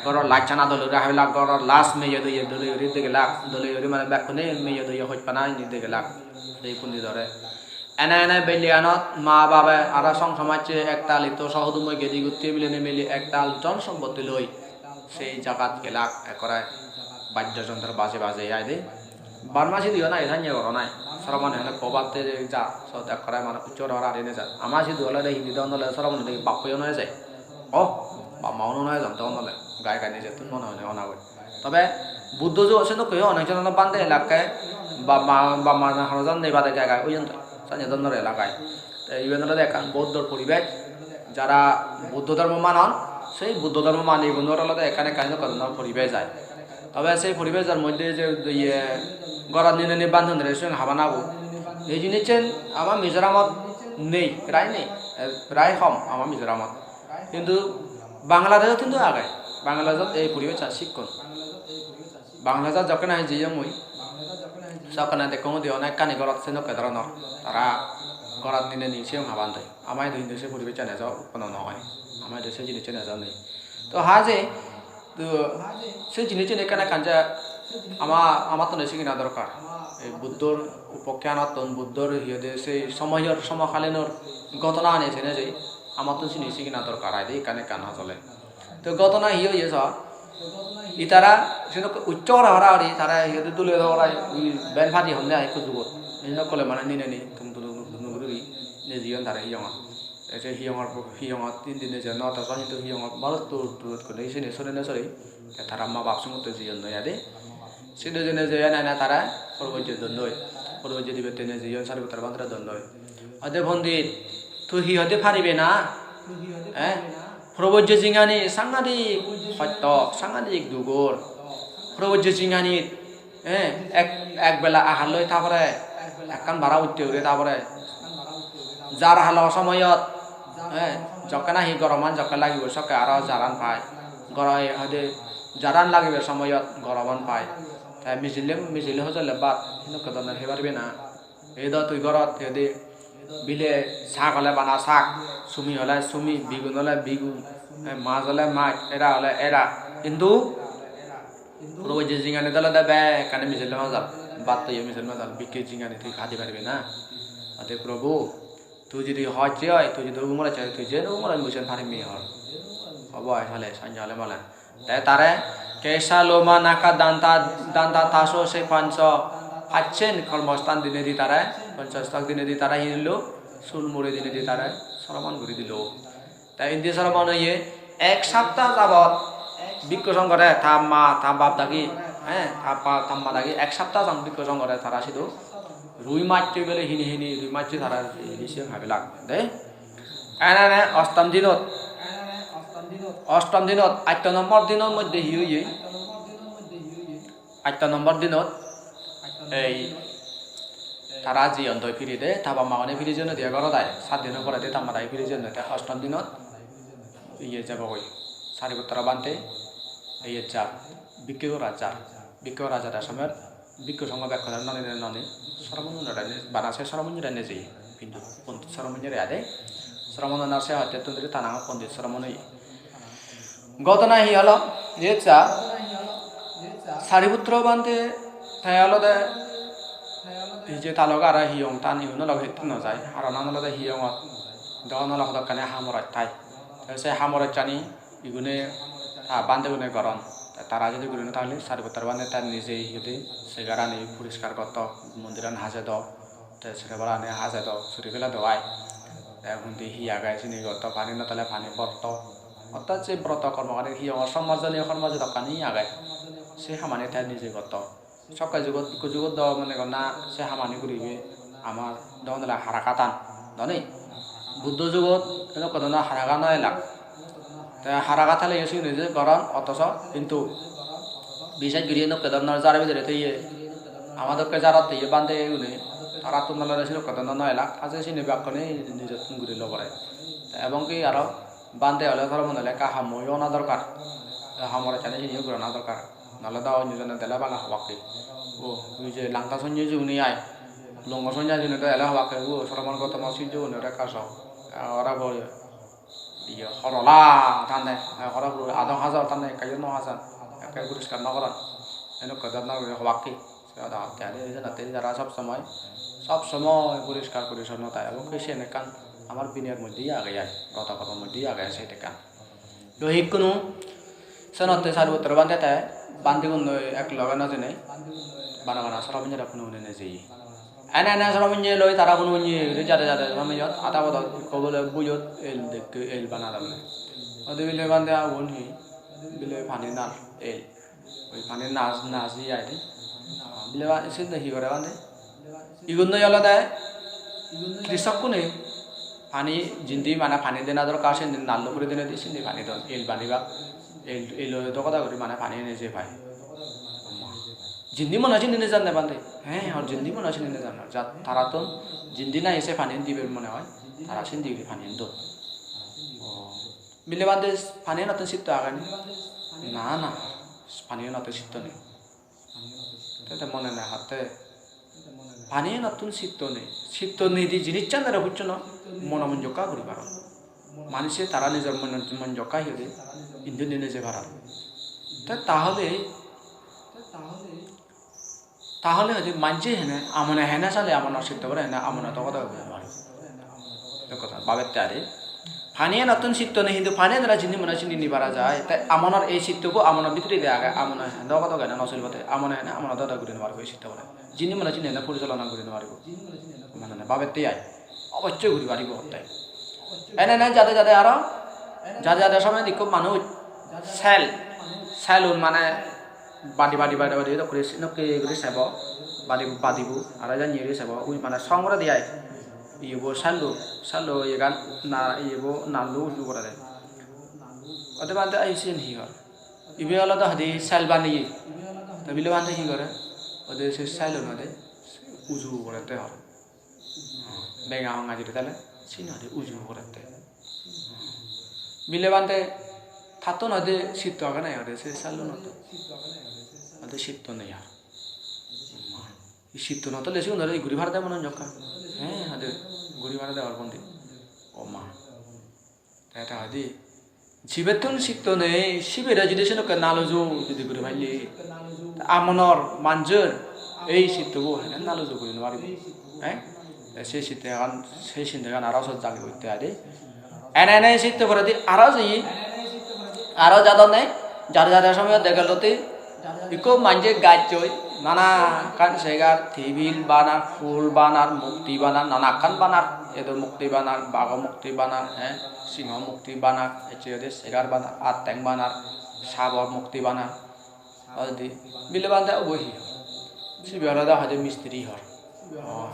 Gorot laj hana dole guri habilak, gorot last meye doye dole guri degelak, dole guri mane bekkune meye doye hojpana indi degelak. Ei ponditore. Ene ene bellianot ma babe aro song somajje ektal itto sohudumoi gedi gutti milinei mili ektal dhon sompotti loi sei jagat gelak ekkore bajjo jontro baje baje ai de. Barma sidiyo nai sanye goro nai. Soromone hene pobatte ja sot ekkore mane ucchor hor ari neja. Ama sidu olode hindi don ole soromone degi bappeyo no eje. O bap ma uno no ejon ton ole gai gai nejettun mone hone onagoi. Tobe Buddho jo se dokke onek jon bhante elakke ba-, ba-, ba-, ba-, horojan nei bade gai gai oyon to, sanye donnor elakai. Te iben olode ekkan boddor poribesh, jara Buddho dhormo manon, sei Buddho dhormo manigunor olode ekkan ekkan dokke donnor poribesh ai. Tobe sei poribeshor moddhe je iye gorot nineni bhante unore siyen habanabo, ei jinissen ama Mizoramot nei, prai nei, eh, prai hom ama Mizoramot. Hintu Bangladeshot hintu age, Bangladeshot ei poribeshsan sikkon. Bangladeshot jokke nahi jeyong mui, sokke nahi dekkong udi onekkani gorot senokke dhoronor. Tara gorot nineni siyong haban doi. Ama idu hintu se poribeshsan ejo utponno no oi. Ama idu se jinissan ejo nei. To haje, to se jinissan ekkan ekkan je ama, amattun sigina dorkar. Ei Buddhor upokkyanotun, Buddhor hi hoide sei somoyor, somokalinor ghotona ani sene je amattun sini sigina dorkar ai de ekkan ekkan hajole. To ghotona hi oye so? Itara sinokke uccho gora gora guri tara hi hoide dule dora ui ben padi honne ai ekko jugot. Sinokkole mane nineni tum tum tum tum guri nejeyon tara hiyongot. Te se hiyongor, hiyongot indi nejeyon, no, tara hintu hiyongot bhalottun durot guri sini sori no sori. Te tara ma bap sumotto jeyon noi ade. Sidu jene jeye nai na tara porobojje dondoi. Porobojje dibettene jeyon Sariputra bhantere dondoi. Ode Pondit, tui hi hoide paribe na? Eh? Porobojje jingani sangadik hosto, sangadik dugor. Porobojje jinganit, eh, ek, ek bela ahar loi ta pore, ekkan bara utte ure ta pore. Jar halo somoyot, eh, jokke nahi goroman jokke lagibo sokke aro jaran pai. Goro-, hoide jaran lagibar somoyot goroman pai. Te mijille, mijille hojole bhat, hinokko donnor hebar bena. Ei do tui gorot, hoide bile sag ole bana sag, sumi ole sumi, bigun ole bigun, eh, maj ole maj, era ole era. Hintu Probu je jinganit olode bekkani mijille majal, bhat toye mijille majal, bikke jingani tui hadi paribe na? Ate Probu, tui jodi hoj se oi, tui jodi umorot se oi, tui je umorot mui sen parim mi hor. Obo ai sale, sanja ole male. Te tare kesa loma naka danta, danta taso se pancho, pacchen kormostan dinei di tare, pancho stok dinei di tare hi dilo, sul muri dinei di tare, soromon guri dilo. Te indi soromon oye ek sapta jabot bhikkhu songhore, ta ma, ta bap dagi, eh, ta pa, ta ma dagi ek sapta jang bhikkhu songhore tara sidu rui mach bele hini hini rui mach tara hini siyen habilak de. Ene ene ostom dinot, ostom dinot, atto nombor dinor moddhe hi oye? Atto nombor dinot ei tara jiyondoi phiri de, ta bap magune phiri jeyonde gorot ai, sat dino poredi ta ma dagi phiri jeyonde, te ostom dinot iye jebogoi, Sariputra bhante iye jar, bhikke gora jar, bhikke gora jade somoyot bhikkhu songho bekkune noni noni sromon unore bana se sromon unore nejeye, hintu pondit sromon unore ade sromon unar se hotte tundri ta nang pondit sromon oye. Ghotona hi olo? Iyot sa, Sariputra bhante te olode ei je ta loge aro hiyong tan igun olode hittey no jai, haronan olode hiyongot don olode hodokkani hamorot thai. Te se hamorottani igune ta bhantegune goron. Te tara jodi guri no thale Sariputra bhante ta nije hi hoide segarani poriskar gotto, mondiran hajedo. Te sere balani hajedo, suri peledo ai. Te undi hi age sini gotto, pani no thale pani porto. Orthat se broto kormogani hiyongo somajoniyo kormo jedokkani age, se hamani te nije gotto. Sokke jugot, ikko jugot do mone gor na se hamani guribe amar do mone hole haragatan, doni? Buddho jugot edokke dhoronor haraga no elak. Te haraga thaleyo siyeni je goron, othoso hintu bises guri edokke dhoronor jaro bidire toye, ama dokke jarot toye bhantegune, tarattun olode sedokke dhoronor no elak, haje siyeni bekkune nijottun guri lo pore. Te ebong ki aro bhante ole sromon ole ekka hammoyo ona dorkar, te hamor ekkani siniyo gurana dorkar, nole do onyo jone dele bana hobak ki. O, ui je langta sonye jigune ai, longo sonye jigune dele hobak ki, o, sromon gottomo sijjogune ekka so, ora bo. Iye horola tande, eh, horo puro adong hajor tande, ekka yo no hajan, ekka poriskar no goron. Eno ekka dor no guri hobak ki. Se hoda hotte ade, ei jenotte jara sob somoi, sob somoi poriskar porisonno tai, ebong ki siyen ekkan amar binoyor moddhe age ai, goto goto moddhe age ai, siyot ekkan. Yo hikkunu, senotte Sariputra bhante te bhantegunnoi ek loge no jenei, bana bana sromon unore hune hune nejeye. Ene ene sromon unore loi tara hune hune guri jade jade somoyot ada podot ikko bole bujot el dekke el banadonne. Ode bile bhante agun hi? Bile pani nal el. Oi pani nas, nas iye ai de. Bile ba, sindi hi gore bhante? Igun noi olode krisokkune pani jindi mane pani dena dorkar, sindi nallo puri dinei di sindi pani don. El pani ba, el, elo dogoda guri mane pani ene je pai. Jindi mone sindi nejan de bhante. He, hor jindi mone sindi nejan. Ja tarattun jindi nahi se pani dibar mone oi, tara sindi guri pani don. O. Bile bhante, pani enottun sitto age ni? Na, na, pani enottun sitto nei. Te, te mone nei hotte. Pani enottun sitto nei. Sitto nei di jinissan ere huccho no, mono monjokka guri paron. Manuse tara nijor mon-, monjokka hi hoide, indi undi neje paron. Te tahole Tahole hoide manje hene, amone hene sale amonor sitto bore hene, amone to hoda hobe amar. Ek hoda babette are. Pani enottun sitto nei, hintu pani enora jindi mone sindi ni para jai. Te amonor ei sittobo amonor bidire de age, amone hene dogo dogo hene no silbo te. Amone hene, amone dogo dogo guri no paribo ei sitto bore. Jindi mone sindi hene porijalona guri no paribo. Mane babette ai. Obossoi guri paribo hotte. Ene ene jade jade aro, jade jade somoy ikko manuj sel, selun mane badi, badi, badi, badi, dok guri, sedokke guri sebo, badi, badibo, aro jani guri sebo, ui mane song gorede ai. Iyebo sello, sello iyegan na, iyebo nallo uju gorede. Ode bhante ai siyen hi hor? Ibe olode hoide sel baneye. Te bile bhante hi gore? Ode se selun ode uju gorede hor. Benga honga juri tale, sini hoide uju gorette. Bile bhante, tattun hoide sitto age nahi hoide se selunot? Hoide sitto nei ar. Ei sitto no thole sigun aro guri parede mone hoi jokka. He, hoide guri parede ar bondi. O ma. Te ta hoide, jibettun sitto nei, sibere judi senokke nal uju judi guri palle, te amonor manjor ei sittobo hene nal uju guri no paribo. Eh? Te se sittegan, se sindegan aro sot jagi utte adi. Ene ene sitto poredi aro jeye, aro jadonne, jade jade somoyot degelloi ikko manje gajjoi, nana ekkan segar, tebil banar, phul banar, murti banar, nana ekkan banar, edo murti banar, bago murti banar, eh, singho murti banar, ecche hoide segar banar, atteng banar, sabor murti banar. Hoide bile bhante obo hi? Sibe olode hoide mistiri hor. Oh.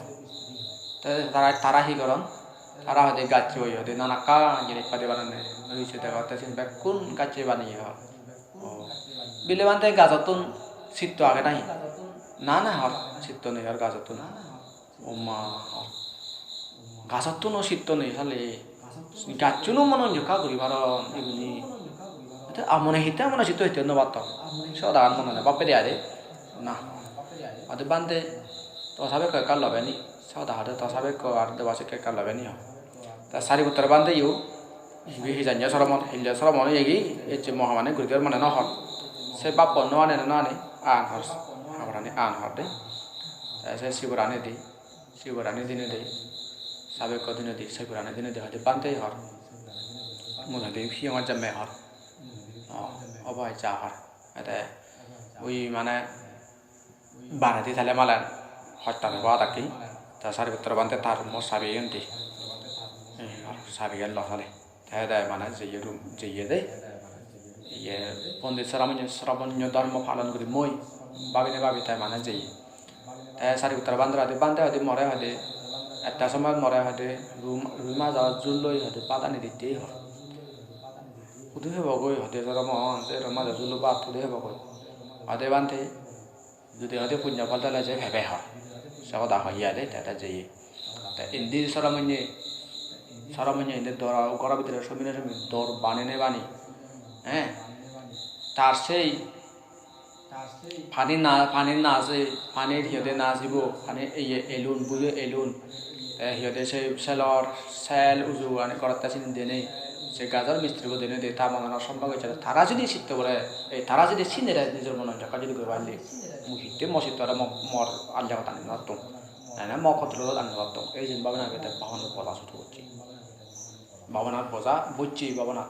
Te tara, tara hi goron? Tara hoide gajjoi hoide nana ekkan jinis padi bananne. Oi se degotte siyen bekkun gajjoi baneye hor. Oh. Bile bhante gajottun sitto age nahi? Na, na hor, sitto nei hor gajottun. O ma hor. Gajottuno sitto nei sale. Gajjuno mone hoi jokka guri paron iguni. Te amone hitte amone sitto hitte no patton. Se hodagan mone hoi bappe de ade. Na. Ade bhante to sabekko ekka lobe ni. Se hoda hode to sabekko ar deba sekke ekka lobe ni ho. Ta Sariputra bhanteyo ibe hi janye soromon, hille soromon oyegi, ecche mohamani guri der mane no hor. Se bappo no ane, no ane, an hor, haborani an hor de. Te se siborani di, siborani dinedi, sabekko dinedi, siborani dinedi hoide bhante hor. Mui hoide piyongot jamme hor. O, obo ecche hor. Ete ui mane baredi tale malen hottani bo adakki. Te Sariputra bhante tar mo sabiyan di. Eh, sabiyan lo sale. Te de mane jeye room, jeye de. Iye Pondit Sramonyo, Sramonyo dhormo palon guri mui babine babi te mane jeye. Te Sariputra bhante hoide, bhante hoide more hoide, ekta somoy more hoide, rui, rui majo jhul loi hoide bhat ani ditte hor. Hudu hebogoi hoide Sramon, se rui majo jhul loi bhat hudu hebogoi. Hoide bhante, judi hoide punyo phol thele je pebe hor. Se hoda hoye ade, te, te jeye. Te indi Sramonye, Sramonye indi dor, goro bidire somine somine dor banene bani. Eh? Tar sei pani na, pani na se, pani hiyode na sibo, pani iye elun, buyo elun. Te hiyode se selor, sel uju ani gorotte sini dene. Se gajor mistiri bo dene de, ta monanor sombhog ecche. Tara judi sitte pore, ei tara judi sinere nijor mono jokka judi guri palle, mui hitte mo sitte ore mo, mor aljagot ani no attung. Ene mo control-ot ani no attung. Ei jin bhabana gete bhabana bola sutu gocche. Bhabanar boja bocche bhabanat.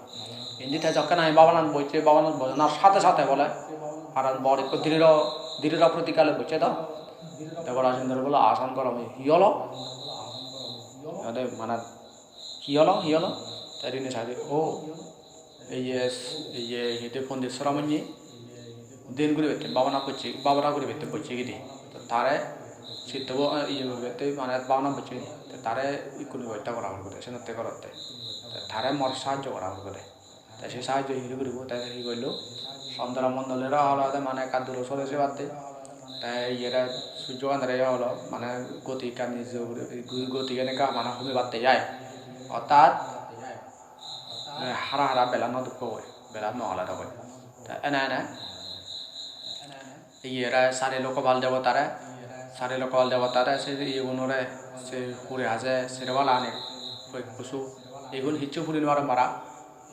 Indi te jokke nahi bhabanat bocche, bhabanat bojanar sathe sathe bole aro bor ekko diriro, diriro protikka loi bocche do. Te bole Rajendra bole asan goro, hi olo? Ade mane hi olo, hi olo? Te rini sade, o, iye, iye, hide Pondit Sramonye. Dhyan guribatte, bhabana gocche, bhabana guribatte bocche gidi. To tare sittobo, eh, iye guribatte, mane bhabana bocche gidi. To tare ikkunu bosta gora puribo de, senotte gorotte. To tare mor sahajjo gora puribo de. Te se sahajjo hi guribo, te hi hoilo? Chandra mondolore olode mane ekka duro sore sebatte. Te iyere sujjogandore olode mane goti ekkan ijo guri, goti ekkan mane homebatte ai. Ortat, eh, hara hara bela no dukkogoi, bela no oledogoi. Te ene ene iyere sari lokopal debotare, sari lokopal debotare se iyegunore, se hure haje sero palani, poi pusu, igun hissu puri no pare mara.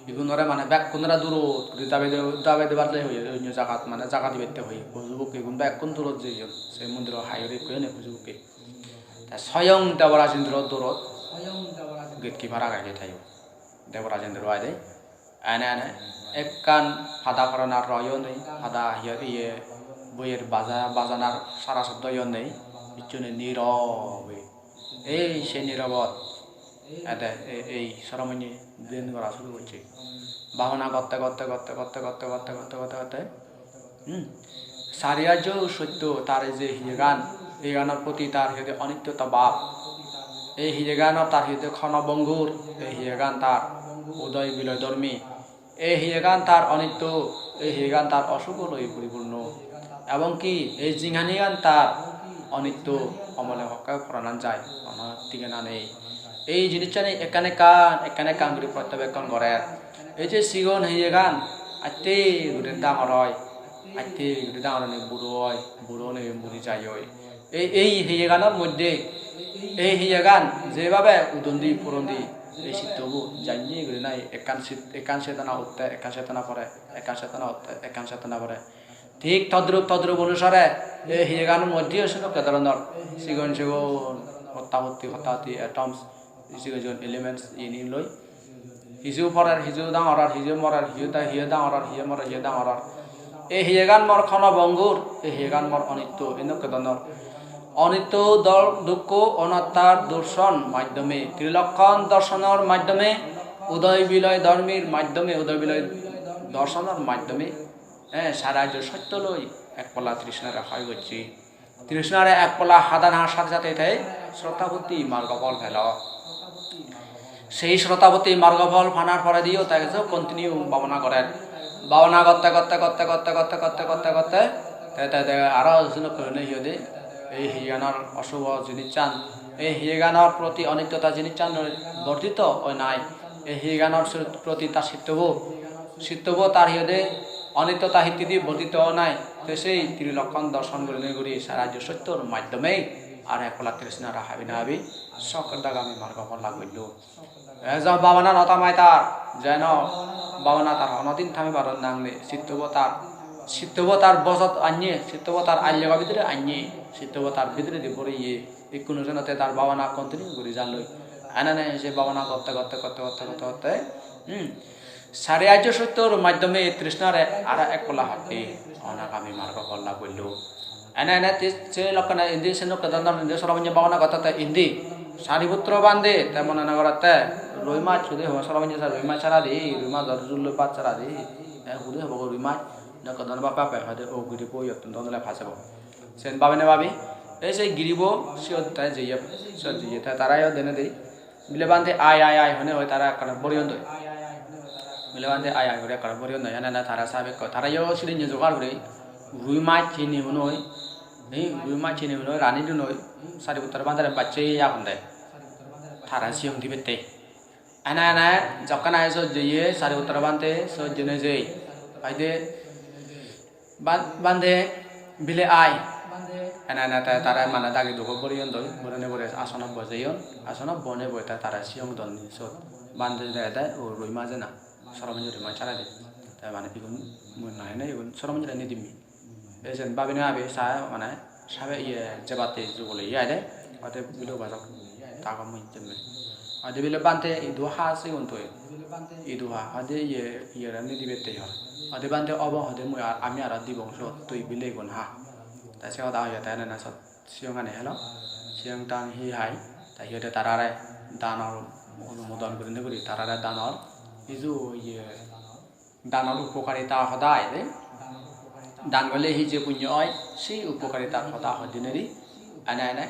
Igunore mane bekkunore durot guri dabe de-, dabe debatte hoye, onyo jagat mane jaga dibatte hoye. Pusu bukke igun bekkun durot jeyon. Se mondiro hai hure ikko ene pusu bukke. Te soyong Deboraj Indro durot gatekeeper agey je tayo. Deboraj Indro aide. Ene ene ekkan pada porana royo nei, pada iye, iye boyer baja-, bajanar sara sobdoyo nei, hissu nei, nirob. Ei se nirobot ede e-, ei Soromonye dhyan gora suru gocche. Bhabana gotte, gotte, gotte, hmm, sari ajjo sotto tar ei je hiyegan, hiyeganor proti tar hiyede onityota bhab, ei hiyeganor tar hiyede khonobhongur, ei hiyegan tar udoy biloy dhormi, ei hiyegan tar onitto, ei hiyegan tar osugo loi puripurno, ebong ki ei jinghanigan tar onitto, omole hokke poranan jai, hono thigena nei. Ei jinissani ekkan ekkan, ekkan ekkan guri portobekkon gorer. Ei je sigon hiyegan aste guri dangor oi, aste guri dangor onei buro oi, buro onei muri jai oi. Ei, ei hiyeganor moddhe, ei hiyegan jebabe udondi purondi, ei sittobo janye guri nahi ekkan sit-, ekkan chetona utte, ekkan chetona pore, ekkan chetona utte, ekkan chetona pore. Thik todrup todrup onusare ei hiyeganor moddheyo sedokke dhoronor sigon sigon hotta hotti, hotta hotti atoms, sigon sigon elements iyeni loi. Hiju porer, hiju dangor or, hiju morer, hiju da-, hiye dangor or, hiye morer, hiye dangor or. Ei hiyegan mor khonobhongur, ei hiyegan mor onitto, endokke dhoronor. Onitto dor-, dukkho, anattar dorson maddhome, trilokkon dorsonor maddhome, udoy biloy dhormir maddhome, udoy biloy dorsonor maddhome, eh, sare ajjo sotto loi ek palla trishnare hai gocche. Trishnare ek palla hadanar sathe sathe te Srotapotti margo phol pelo. Sei Srotapotti margo phol panar porediyo te kesu continue bhabana gorer. Bhabana gotte, gotte, gotte, te, te, te aro senokke gurinei hi hoide, ei hiyeganor osugo jinissan, ei hiyeganor proti onityota jinissan loi bordito oi nai. Ei hiyeganor sur-, proti tar sittobo, sittobo tar hi hoide, onityota hittedi bordito oi nai. Te sei trilokkon dorson gurinei guri sare ajjo sottor maddhome ar ek palla trishnare habi na habi sokdagami margo phol lab gorillo. Ejo bhabana no tamai tar, jeno bhabana tar honodin tamibar nang nei. Sittobo tar, sittobo tar bojot anye, sittobo tar allogo bidire anye, sittobo tar bidiredi boreye. Ikkunu jeno te tar bhabana continue guri jalloi. Enene se bhabana gotte, gotte, gotte, hmm, sare ajjo sottor maddhome trishnare aro ek palla hotte anagami margo phol lab gorillo. Ene ene ti-, se lokkene indi senokke dhoronor indi Sromonye bhabana gotte te indi Sariputro bhante te mone no gotte rui mach hudu hebo, Sromonye sa rui mach sara di, rui mach dor jullo bhat sara di, e hudu hebo go rui mach, nokke dhoronor bap bape hoide o giribo iyottun dodole pajebo. Sen babine babi, ei se giribo siyot te jeye, siyot jeye te tarayo dene dei. Bile bhante ai, ai, ai, hone hoi tara ekkore boriyon doi. Bile bhante ai, ai, hore ekkore boriyon doi. Ene ene tara sabe ekko. Tara yo sirinye jogar guri. Rui mach hini hunoi. Hi, rui mach hini hunoi, rani dunoi. Sariputro bhantere bacche agon de. Tara siyong dibette. Ene ene jokken ai sot jeye, Sariputro bhante sot jene jeye. Ai de, Ban-, bhante bile ai. Ene ene te tare mane dagi dugo boriyon doi, borene bore asonot bojeyon, asonot bone boi te tare siyong donni sot. Bhante de de o rui mach ena, Sromonye rui mach sara di. Te mane igun mui nahi nei, igun Sromonye re ni dimmi. Te sen babine abi sa mane sabe iye jebatte jugole iye ai de, ote bilo bajok ta gom mui jemme. Hoide bile bhante idu ha sigun toi. Idu ha, hoide iye, iyere nidibette hor. Hoide bhante obo, hoide mui ar, ami aro dibong sot, tui bile igun ha. Te se hoda hoye te enene sot siyongani helo. Siyong tang hi hai. Te hi hoide tarare danor onumodon gurinei guri tarare danor hiju iye danor upokarita hoda ai de. dan golle hi je punyo oi, se upokaritar hoda hoi dinedi, ene ene,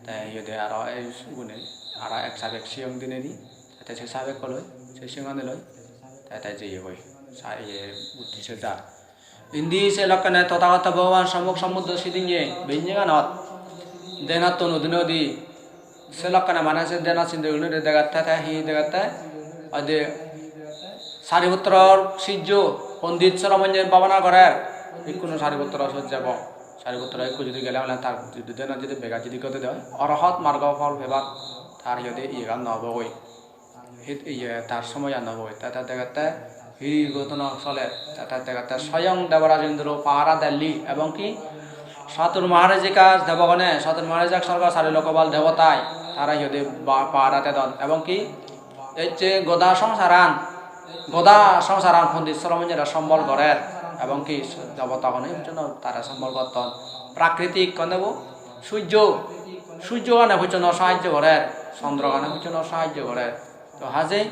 te iyot aro ei gune aro ek sabek siyong dinedi, te se sabek koloi, se siyongani loi, te te jeyegoi, sa iye uddisse jar. Indi se lokkene Tothagoto Bhogoban Sommok Sombuddho sidinne bennyeganot denottun udine udi se lokkene mane se deno sinde udine udi degette, te hi degette? Ode Sariputror sijjo Pondit Sromonye bhabana gorer, ikkunu Sariputro sot jebo. Sariputro ikku judi gele mane tar judi deno judi begat judi gode de oi, Arahat margo phol pebar tar iyode iyegan no obogoi. Hit iye tar somoyan no boi. Te te degette hi ghotona soler. Te te degette soyong Deboraj Indro pahara delli ebong ki Satur Maharajika debogone, Satur Maharajak sorgo sari lokopal debotai tara iyode ba-, pahara dedon. Ebong ki ecche goda songsaran, goda songsaran Pondit Sromonjore sombol gorer. Ebong ki debotagune ecche tara sombol gotton. Prakritik honne bo sujjo, sujjogane hocchonor sahajjo gorer, chondrogane hocchonor sahajjo gorer. To haje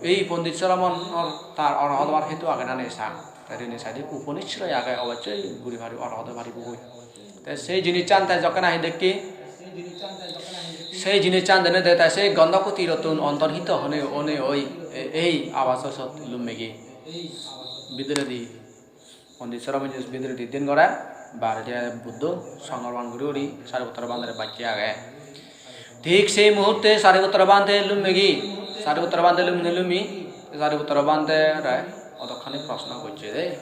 ei Pondit Sromonor tar orohot obar hetu age na nei sa. Te rini saide uponishroy age, obossoi guri pari orohot oi paribogoi. Te sei jinissan te jokke nahi dekki, sei jinissan dene de te sei Gandhakutirottun ontorhito hone one oi e-, ei abaso sot lummegi bidiredi. Pondit Sromonye bidiredi din gore, baredi Buddho songkorban guri guri Sariputra Bhantare bacche age. Thik sei muhurte Sariputra Bhante lummegi, Sariputra Bhante lumine lumi, Sariputra Bhante re odokkani proshno gocche de.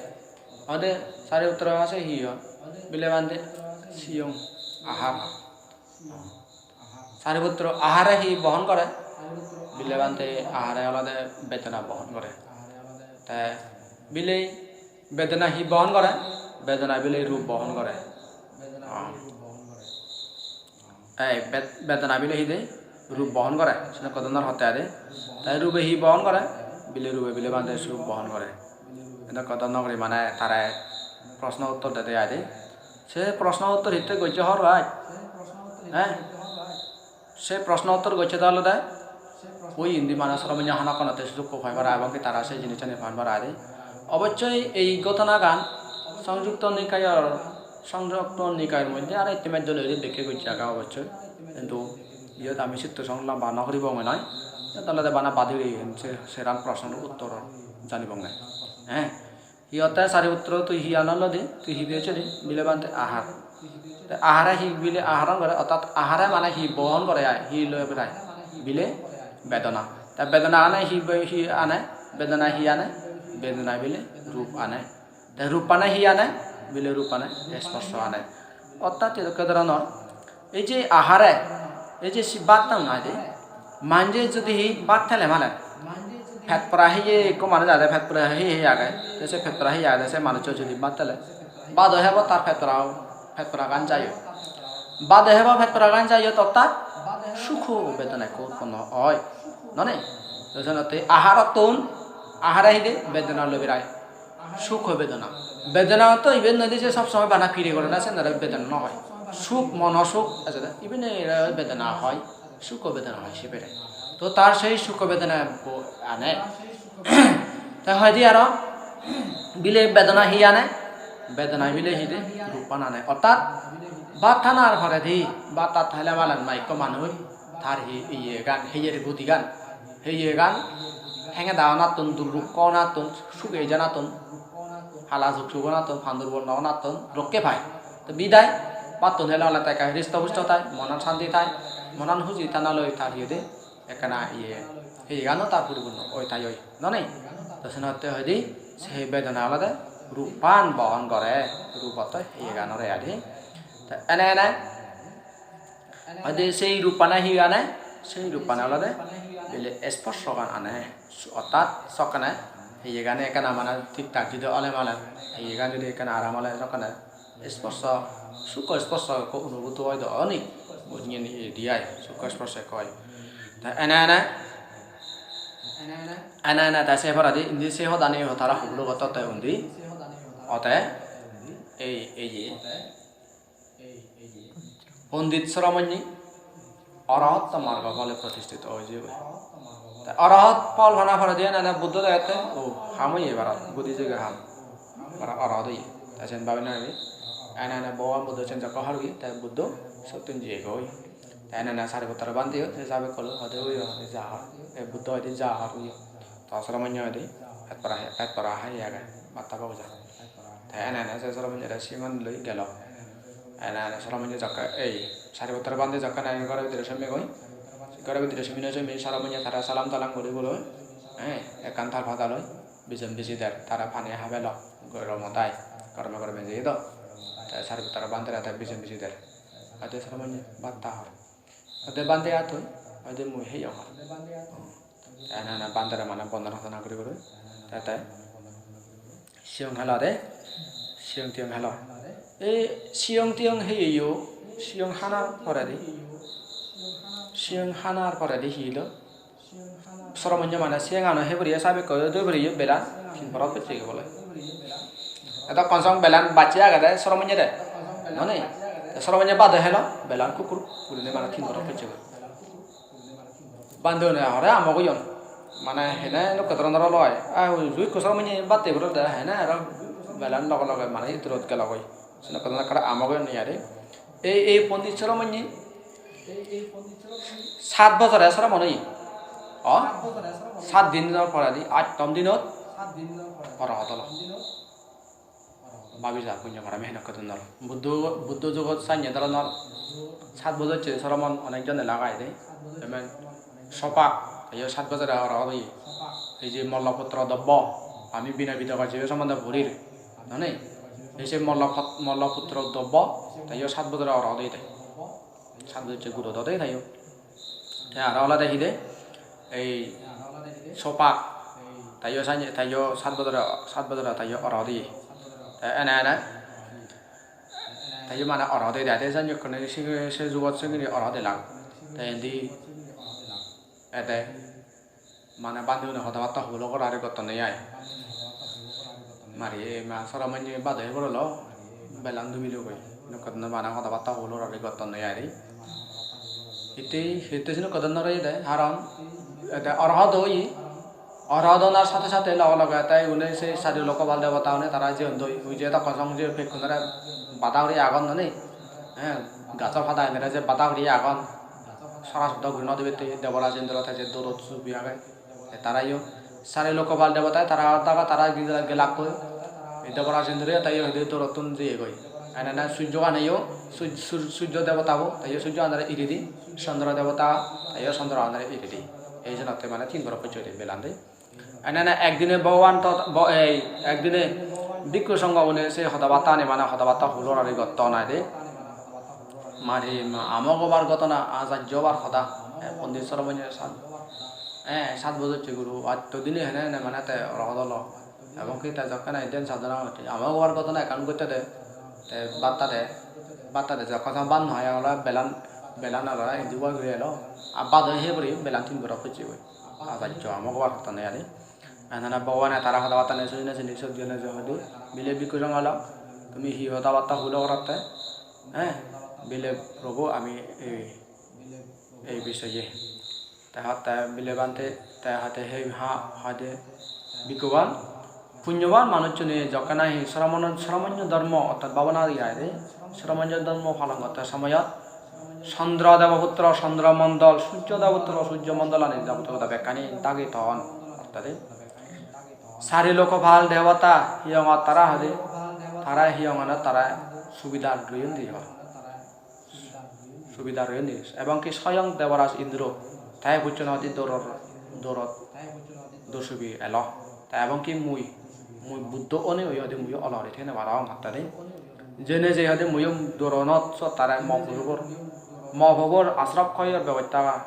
Ode Sariputra ase hi hon? Bile Bhante siyong ahar. Sariputro ahare hi bohon gore? Bile Bhante ahare olode bedona bohon gore. Te bile bedona hi bohon gore? Bedona bile rup bohon gore. Oh. Ei bed-, bedona bile hi de? Rup bohon gore. Sene kodonor hotte ade. Te rube hi bohon gore? Bile rube Bile Bhante rup bohon gore. Ede kodonor guri mane tare proshno uttor dede ade. Se proshno uttor hitte gocche hobor pai? He? Se proshno uttor gocche de olode ui indi mane Sromonye hono hono te sujukko pai para ebong ki tara se jinissani pan para ade. Obossoi ei ghotonagan Sanyukta Nikayor, Sanyukta Nikayor moddhe aro itte mej dole guri bekke gocche age obossoi. Hintu iyot ami sitto song lamba no guribong noi. Iyot olode bana badi guri se, seran proshno uttor janibonge. He? Hi hotte Sariputro, tui hi anon lodi? Tui hi peyos di? Bile Bhante ahar. Te ahare hi bile aharon gore? Ortat ahare mane hi bohon gore ai? Hi loi berai? Bile bedona. Te bedona ane hi bo-, hi ane? Bedona hi ane? Bedona bile rup ane. Te rup ane hi ane? Bile rup ane sporso ane. Ortat edokke dhoronor ei je ahare, ei je si bhat nang ai de, manje jodi hi bhat hele mane, pet pora hiye ekko manuj age, pet pora hiye hiye age, te se pet pora hiye age, se manuccho jodi bhat hele, bhat o hebo tar pet pora, pet poragan jaiyo. Bhat o hebo pet poragan jaiyo, ortat sukho bedona ekko utponno oi. Nonei? Te senotte aharottun, ahare hi de bedona loi berai. Sukho bedona. Bedona to iben noi de je sob somoi bana pire gore na, senore bedona no hoi. Suk, mono suk, ejede, iben ere bedona hoi, sukho bedona hoi sibere. To tar sei sukho bedona bo ane. Te hoide aro bile bedona hi ane? Bedona bile hi de? Ruppan ane. Ortat bhat hanar poredi, bhat tat hele malen ma ekko manuj tar hi iyegan, heyer gudigan, heyegan hengeda onattun, durrukko onattun, suge janattun, hala suk suk onattun, pandur borno onattun rokke pai. Te bidai bhattun hele ole te ekka hristo pusto tai, monan santi tai, monan huji tana loi tar iyede ekkana iye, heyegano tar puripunno oi tai oi, nonei? To senotte hoide se bedona olode ruppan bohon gore, rupottoi heyeganore adi. Te ene ene Ede sei ruppane hi ane? Sei ruppane olode bile sporsogan ane. Ortat sokkene heyegani ekkena mane thik thak judi ole malen, heyegan judi ekkena aram ole sokkene sporso, sukko sporso ekko onubhuto oi do oni. Bujiyen edi ai, sukko sporso ekko oi. Te ene ene, ene ene te se poredi indi se hodani tara hoblo gottotte undi. Ote ei, ei je Pondit Sramoni Arahat margo phole protistito oi jeyegoi. Te Arahat phol pana poredi ene Buddho degette, o, ham oye ebar, gudi jeyegoi ham. Ebar Arahat oye. Te sen babinei ene ene Bhogoban Buddho sen jokke hor gi, te Buddho sottun jiyegoi. Te ene ene Sariputra bhanteyo se sabekkun hoide, "Oi, hoide ja hor." E Buddho hoide, "Ja hor," hoye. To sromonyo hoide, "Pet pora hai, pet pora hai age, bhat habo ja." Te ene ene se sromonyo re siyongan loi gelo. Ene ene sromonyo jokke, ei Sariputra bhante jokke nahi ghoro bidire sommegoi, ghoro bidire somi no somi sromonyo tara salam talam guri guri, eh, ekkan tal pada loi bijem biji der, tara pani habelok, goromo tai, gorome gorome jeye do. Te Sariputra bhantere te bijem biji der. Hoide, "Sromonyo, bhat ta hor." Hoide, "Bhante, aa tui." Hoide, "Mui heyong hor." Te ene ene bhantere mane bondona tona guri guri. Te te siyong helo de, siyong tiyong helo. Ei siyong tiyong heyeyo, siyong hanar poredi, siyong hanar poredi hi hilo? Sromonyo mane siyongano hei puriye sabekko doi puriye belan tin porot pocche goi bole. Edokkon song belan bacche agede sromonyo de. Noni? Te sromonyo bado helo, belan kukur gurinei mane tin porot pocche goi. Bhante une hore amok oyon. Mane hene nokko doronor olo ai. Ah, uju ikko sromonyo batte guri de hene aro belan loge loge mane idurot gelogoi. Senokke dhoronor ekkere amok oyon ni are. Ei, ei pondit sromonyo sat bojore sromon oye. O? Sat dinor poredi, attom dinot orohot olo. Babi ja, punyo parami henokke dun olo. Buddho, Buddho jugot sanye dhoronor sat bojor se sromon onek jone lagai de. Jemon Sopak, teyo sat bojore orohot oye. Ei je Molloputro Dobbo, ami Binoy Pitaka jibe sombonde porir, nonei? Ei se Molloput-, Molloputro Dobbo, teyo sat bojore orohot oye de. Sat bojor se guro do de teyo. Te aro olode hi de? Ei Sopak, teyo sanye, teyo sat bojore, sat bojore teyo orohot oye. Te ene ene teyo mane orohot oye de, te sanye ekkene se, se jugot sengiri orohot elak. Te indi ede mane bhante une hoda batta hulo gorari gottonde ai. Mari ma sromon ye bado he gorolo, belan dumilogoi. Nokko dine mane hoda batta hulo gorari gottonde ai re. Hitte, hitte siyeno hodon no roye de, haron ede orohot oye. Orohot onar sathe sathe loge loge te une se sari lokopal debota une tara jiyon doi. Ui je dokkon song je bekkunore bada guri agon noni. He, gajo pada enere je bada guri agon. Sora suddo guri no dibette, Deboraj Indro te je dorot subi age. Te tarayo sari lokopal debota, tara daga tara gila-, gelakkoi. Ei Deboraj Indro teyo hide dorottun jeyegoi. Ene ene sujjo ganeyo, suj-, suj-, sujjo debota bo, teyo sujjo anore iri di, chandra debota, teyo chandra anore iri di. Ei jenotte mane tin borok pocche de belan de. Ene ene ekdine Bhogoban to bo-, ei ekdine bhikkhu songho une se hoda batta ani mane hoda batta hulo gorari gotton ai de. Mane ma-, amok obar ghotona, ajajjo obar hoda. Eh, pondit sromon ye sat, eh, sat bojor se guro, atto dine hene hene mane te orohot olo. Ebong ki te jokke nahi den sadhana gotte, amok obar ghotona ekkan gotte de. Te batta de, batta de jokke sam ban no hai ole belan, belan ole indi boi guri elo. Aa bado he guri belan tin borok pocche goi. Ajajjo amok obar hoda nei ari. Enana Bhogobane tara hoda batta nei sujine sini sot gene je hoide, bile bhikkhu songho lok, tumi hi hoda batta hulo gorotte? Eh, bile Prabhu ami ei, ei bisoye. Te hotte bile bhante, te hotte he ha-, hoide bhikkhugan, punyoban manuchchune jokke nahi sromono-, sromonyo dhormo, orthat bhabana guri aide, sromonyo dhormo palon gotte somoyot, Chandra Deboputro, Chandra Mondol, Surjo Deboputro, Surjo Mondol ani Deboputro bekkani dagi ton. Ortade sari lokopal debota hiyongot tara hoide, tara hiyongot tara subidar royon de hor. Subidar royon de. Ebong ki soyong Deboraj Indro, te puchchon hoide doror, dorot, dor subi elo. Te ebong ki mui, mui Buddho onei oi hoide muiyo olori thei no parong hotte de. Jene je hoide muiyo doronot sot tare mo pubor, mo pubor asrok hoyor bebosta,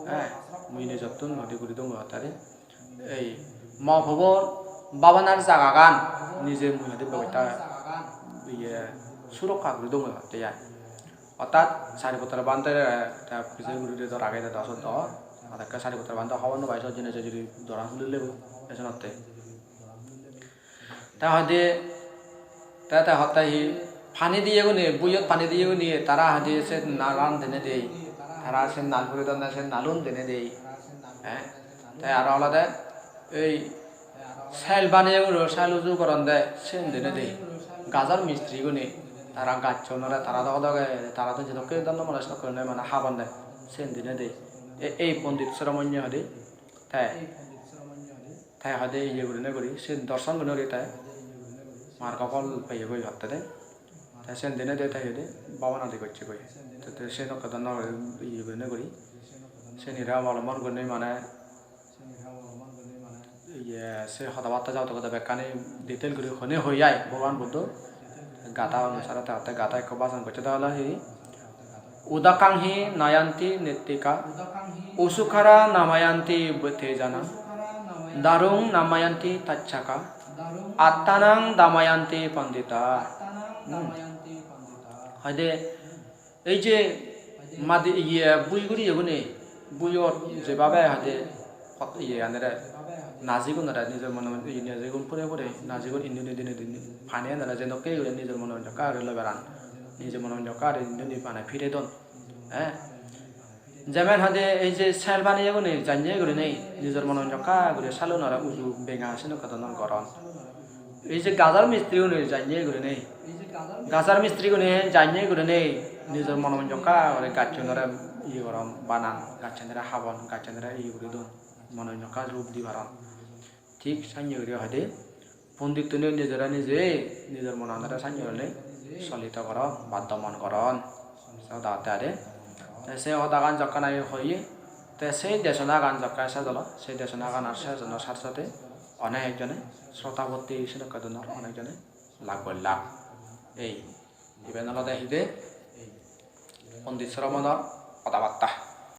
eh, mui nijottun hoide guri dong hotte de. Ei mo pubor babanar jagagan nije mui hoide bebosta, iye, surokka guri dong hotte ai. Orthat Sariputra bhante te pije guri de dor age de do sot do. Adekke Sariputra bhante hobor no pai sot jene je juri doran huli lebo esonotte. Te hoide, te, te hotte hi, pani diye guni, buiyot pani diye guni, tara hoide se nalan dene dei. Tara se nal puri donne, se nalun dene dei. Eh? Te aro olode ei sel baneye guri, sel uju goronde, sen dene dei. Gajar mistri gune tara gacchunore tara doge doge tara do jedokke dhondo mone sokke gurine mane habon de, sen dine de. E-, ei pondit sromonye hoide te, te hoide iye gurine guri, sen dorson gurine guri te margo phol peye goi hotte de. Te sen dine de te hoide bhabana di gocche goi. Te, te sen okke dhondo guri iye gurine guri, sen ire obolomon gurine mane iye, se hoda batta jabot hoda bekkani detail guri hone hoi ai Bhogoban Buddho gatha onusare te hotte gatha ekko bajon gocche de ole hi, "Udakang hi nayanti nettika, usukhara namayanti tejana, darung namayanti tacchaka, attanang damayanti pandita." Hmm. Hoide ei je madi iye bui guri yegune, buiyot jebabe hoide pot iye anere najigunore nijor mone mone iye najigun pure pure najigun indi undi dine dine pani anere je dokke guri nijor mone mone jokka guri loi paran, nijor mone mone jokka guri indi undi pani pire don. Eh? Jemen hoide ei je sel pani yegune janye gurinei nijor mone mone jokka guri salunore uju benga senokke dhoron goron. Ei je gajar mistri gune janye gurinei, gajar mistri gune janye gurinei nijor mono monjokka guri gacchunore iye goron, banan, gacchunore habon, gacchunore iye guri don, mono monjokka rup di paron. Thik sanye guri hoide, pondittune nijore nije nijor monanore sanye gurinei solito goron ba domon goron. Se hoda hotte ade. Te se hodagan jokke nahi hoye, te se desonagan jokke ses olo, se desonagan ar ses ono sar sate onek jone srotapotti senokke dhoronor onek jone lak gollak. Ei, iben olode hide? Pondit Sromonor hoda batta.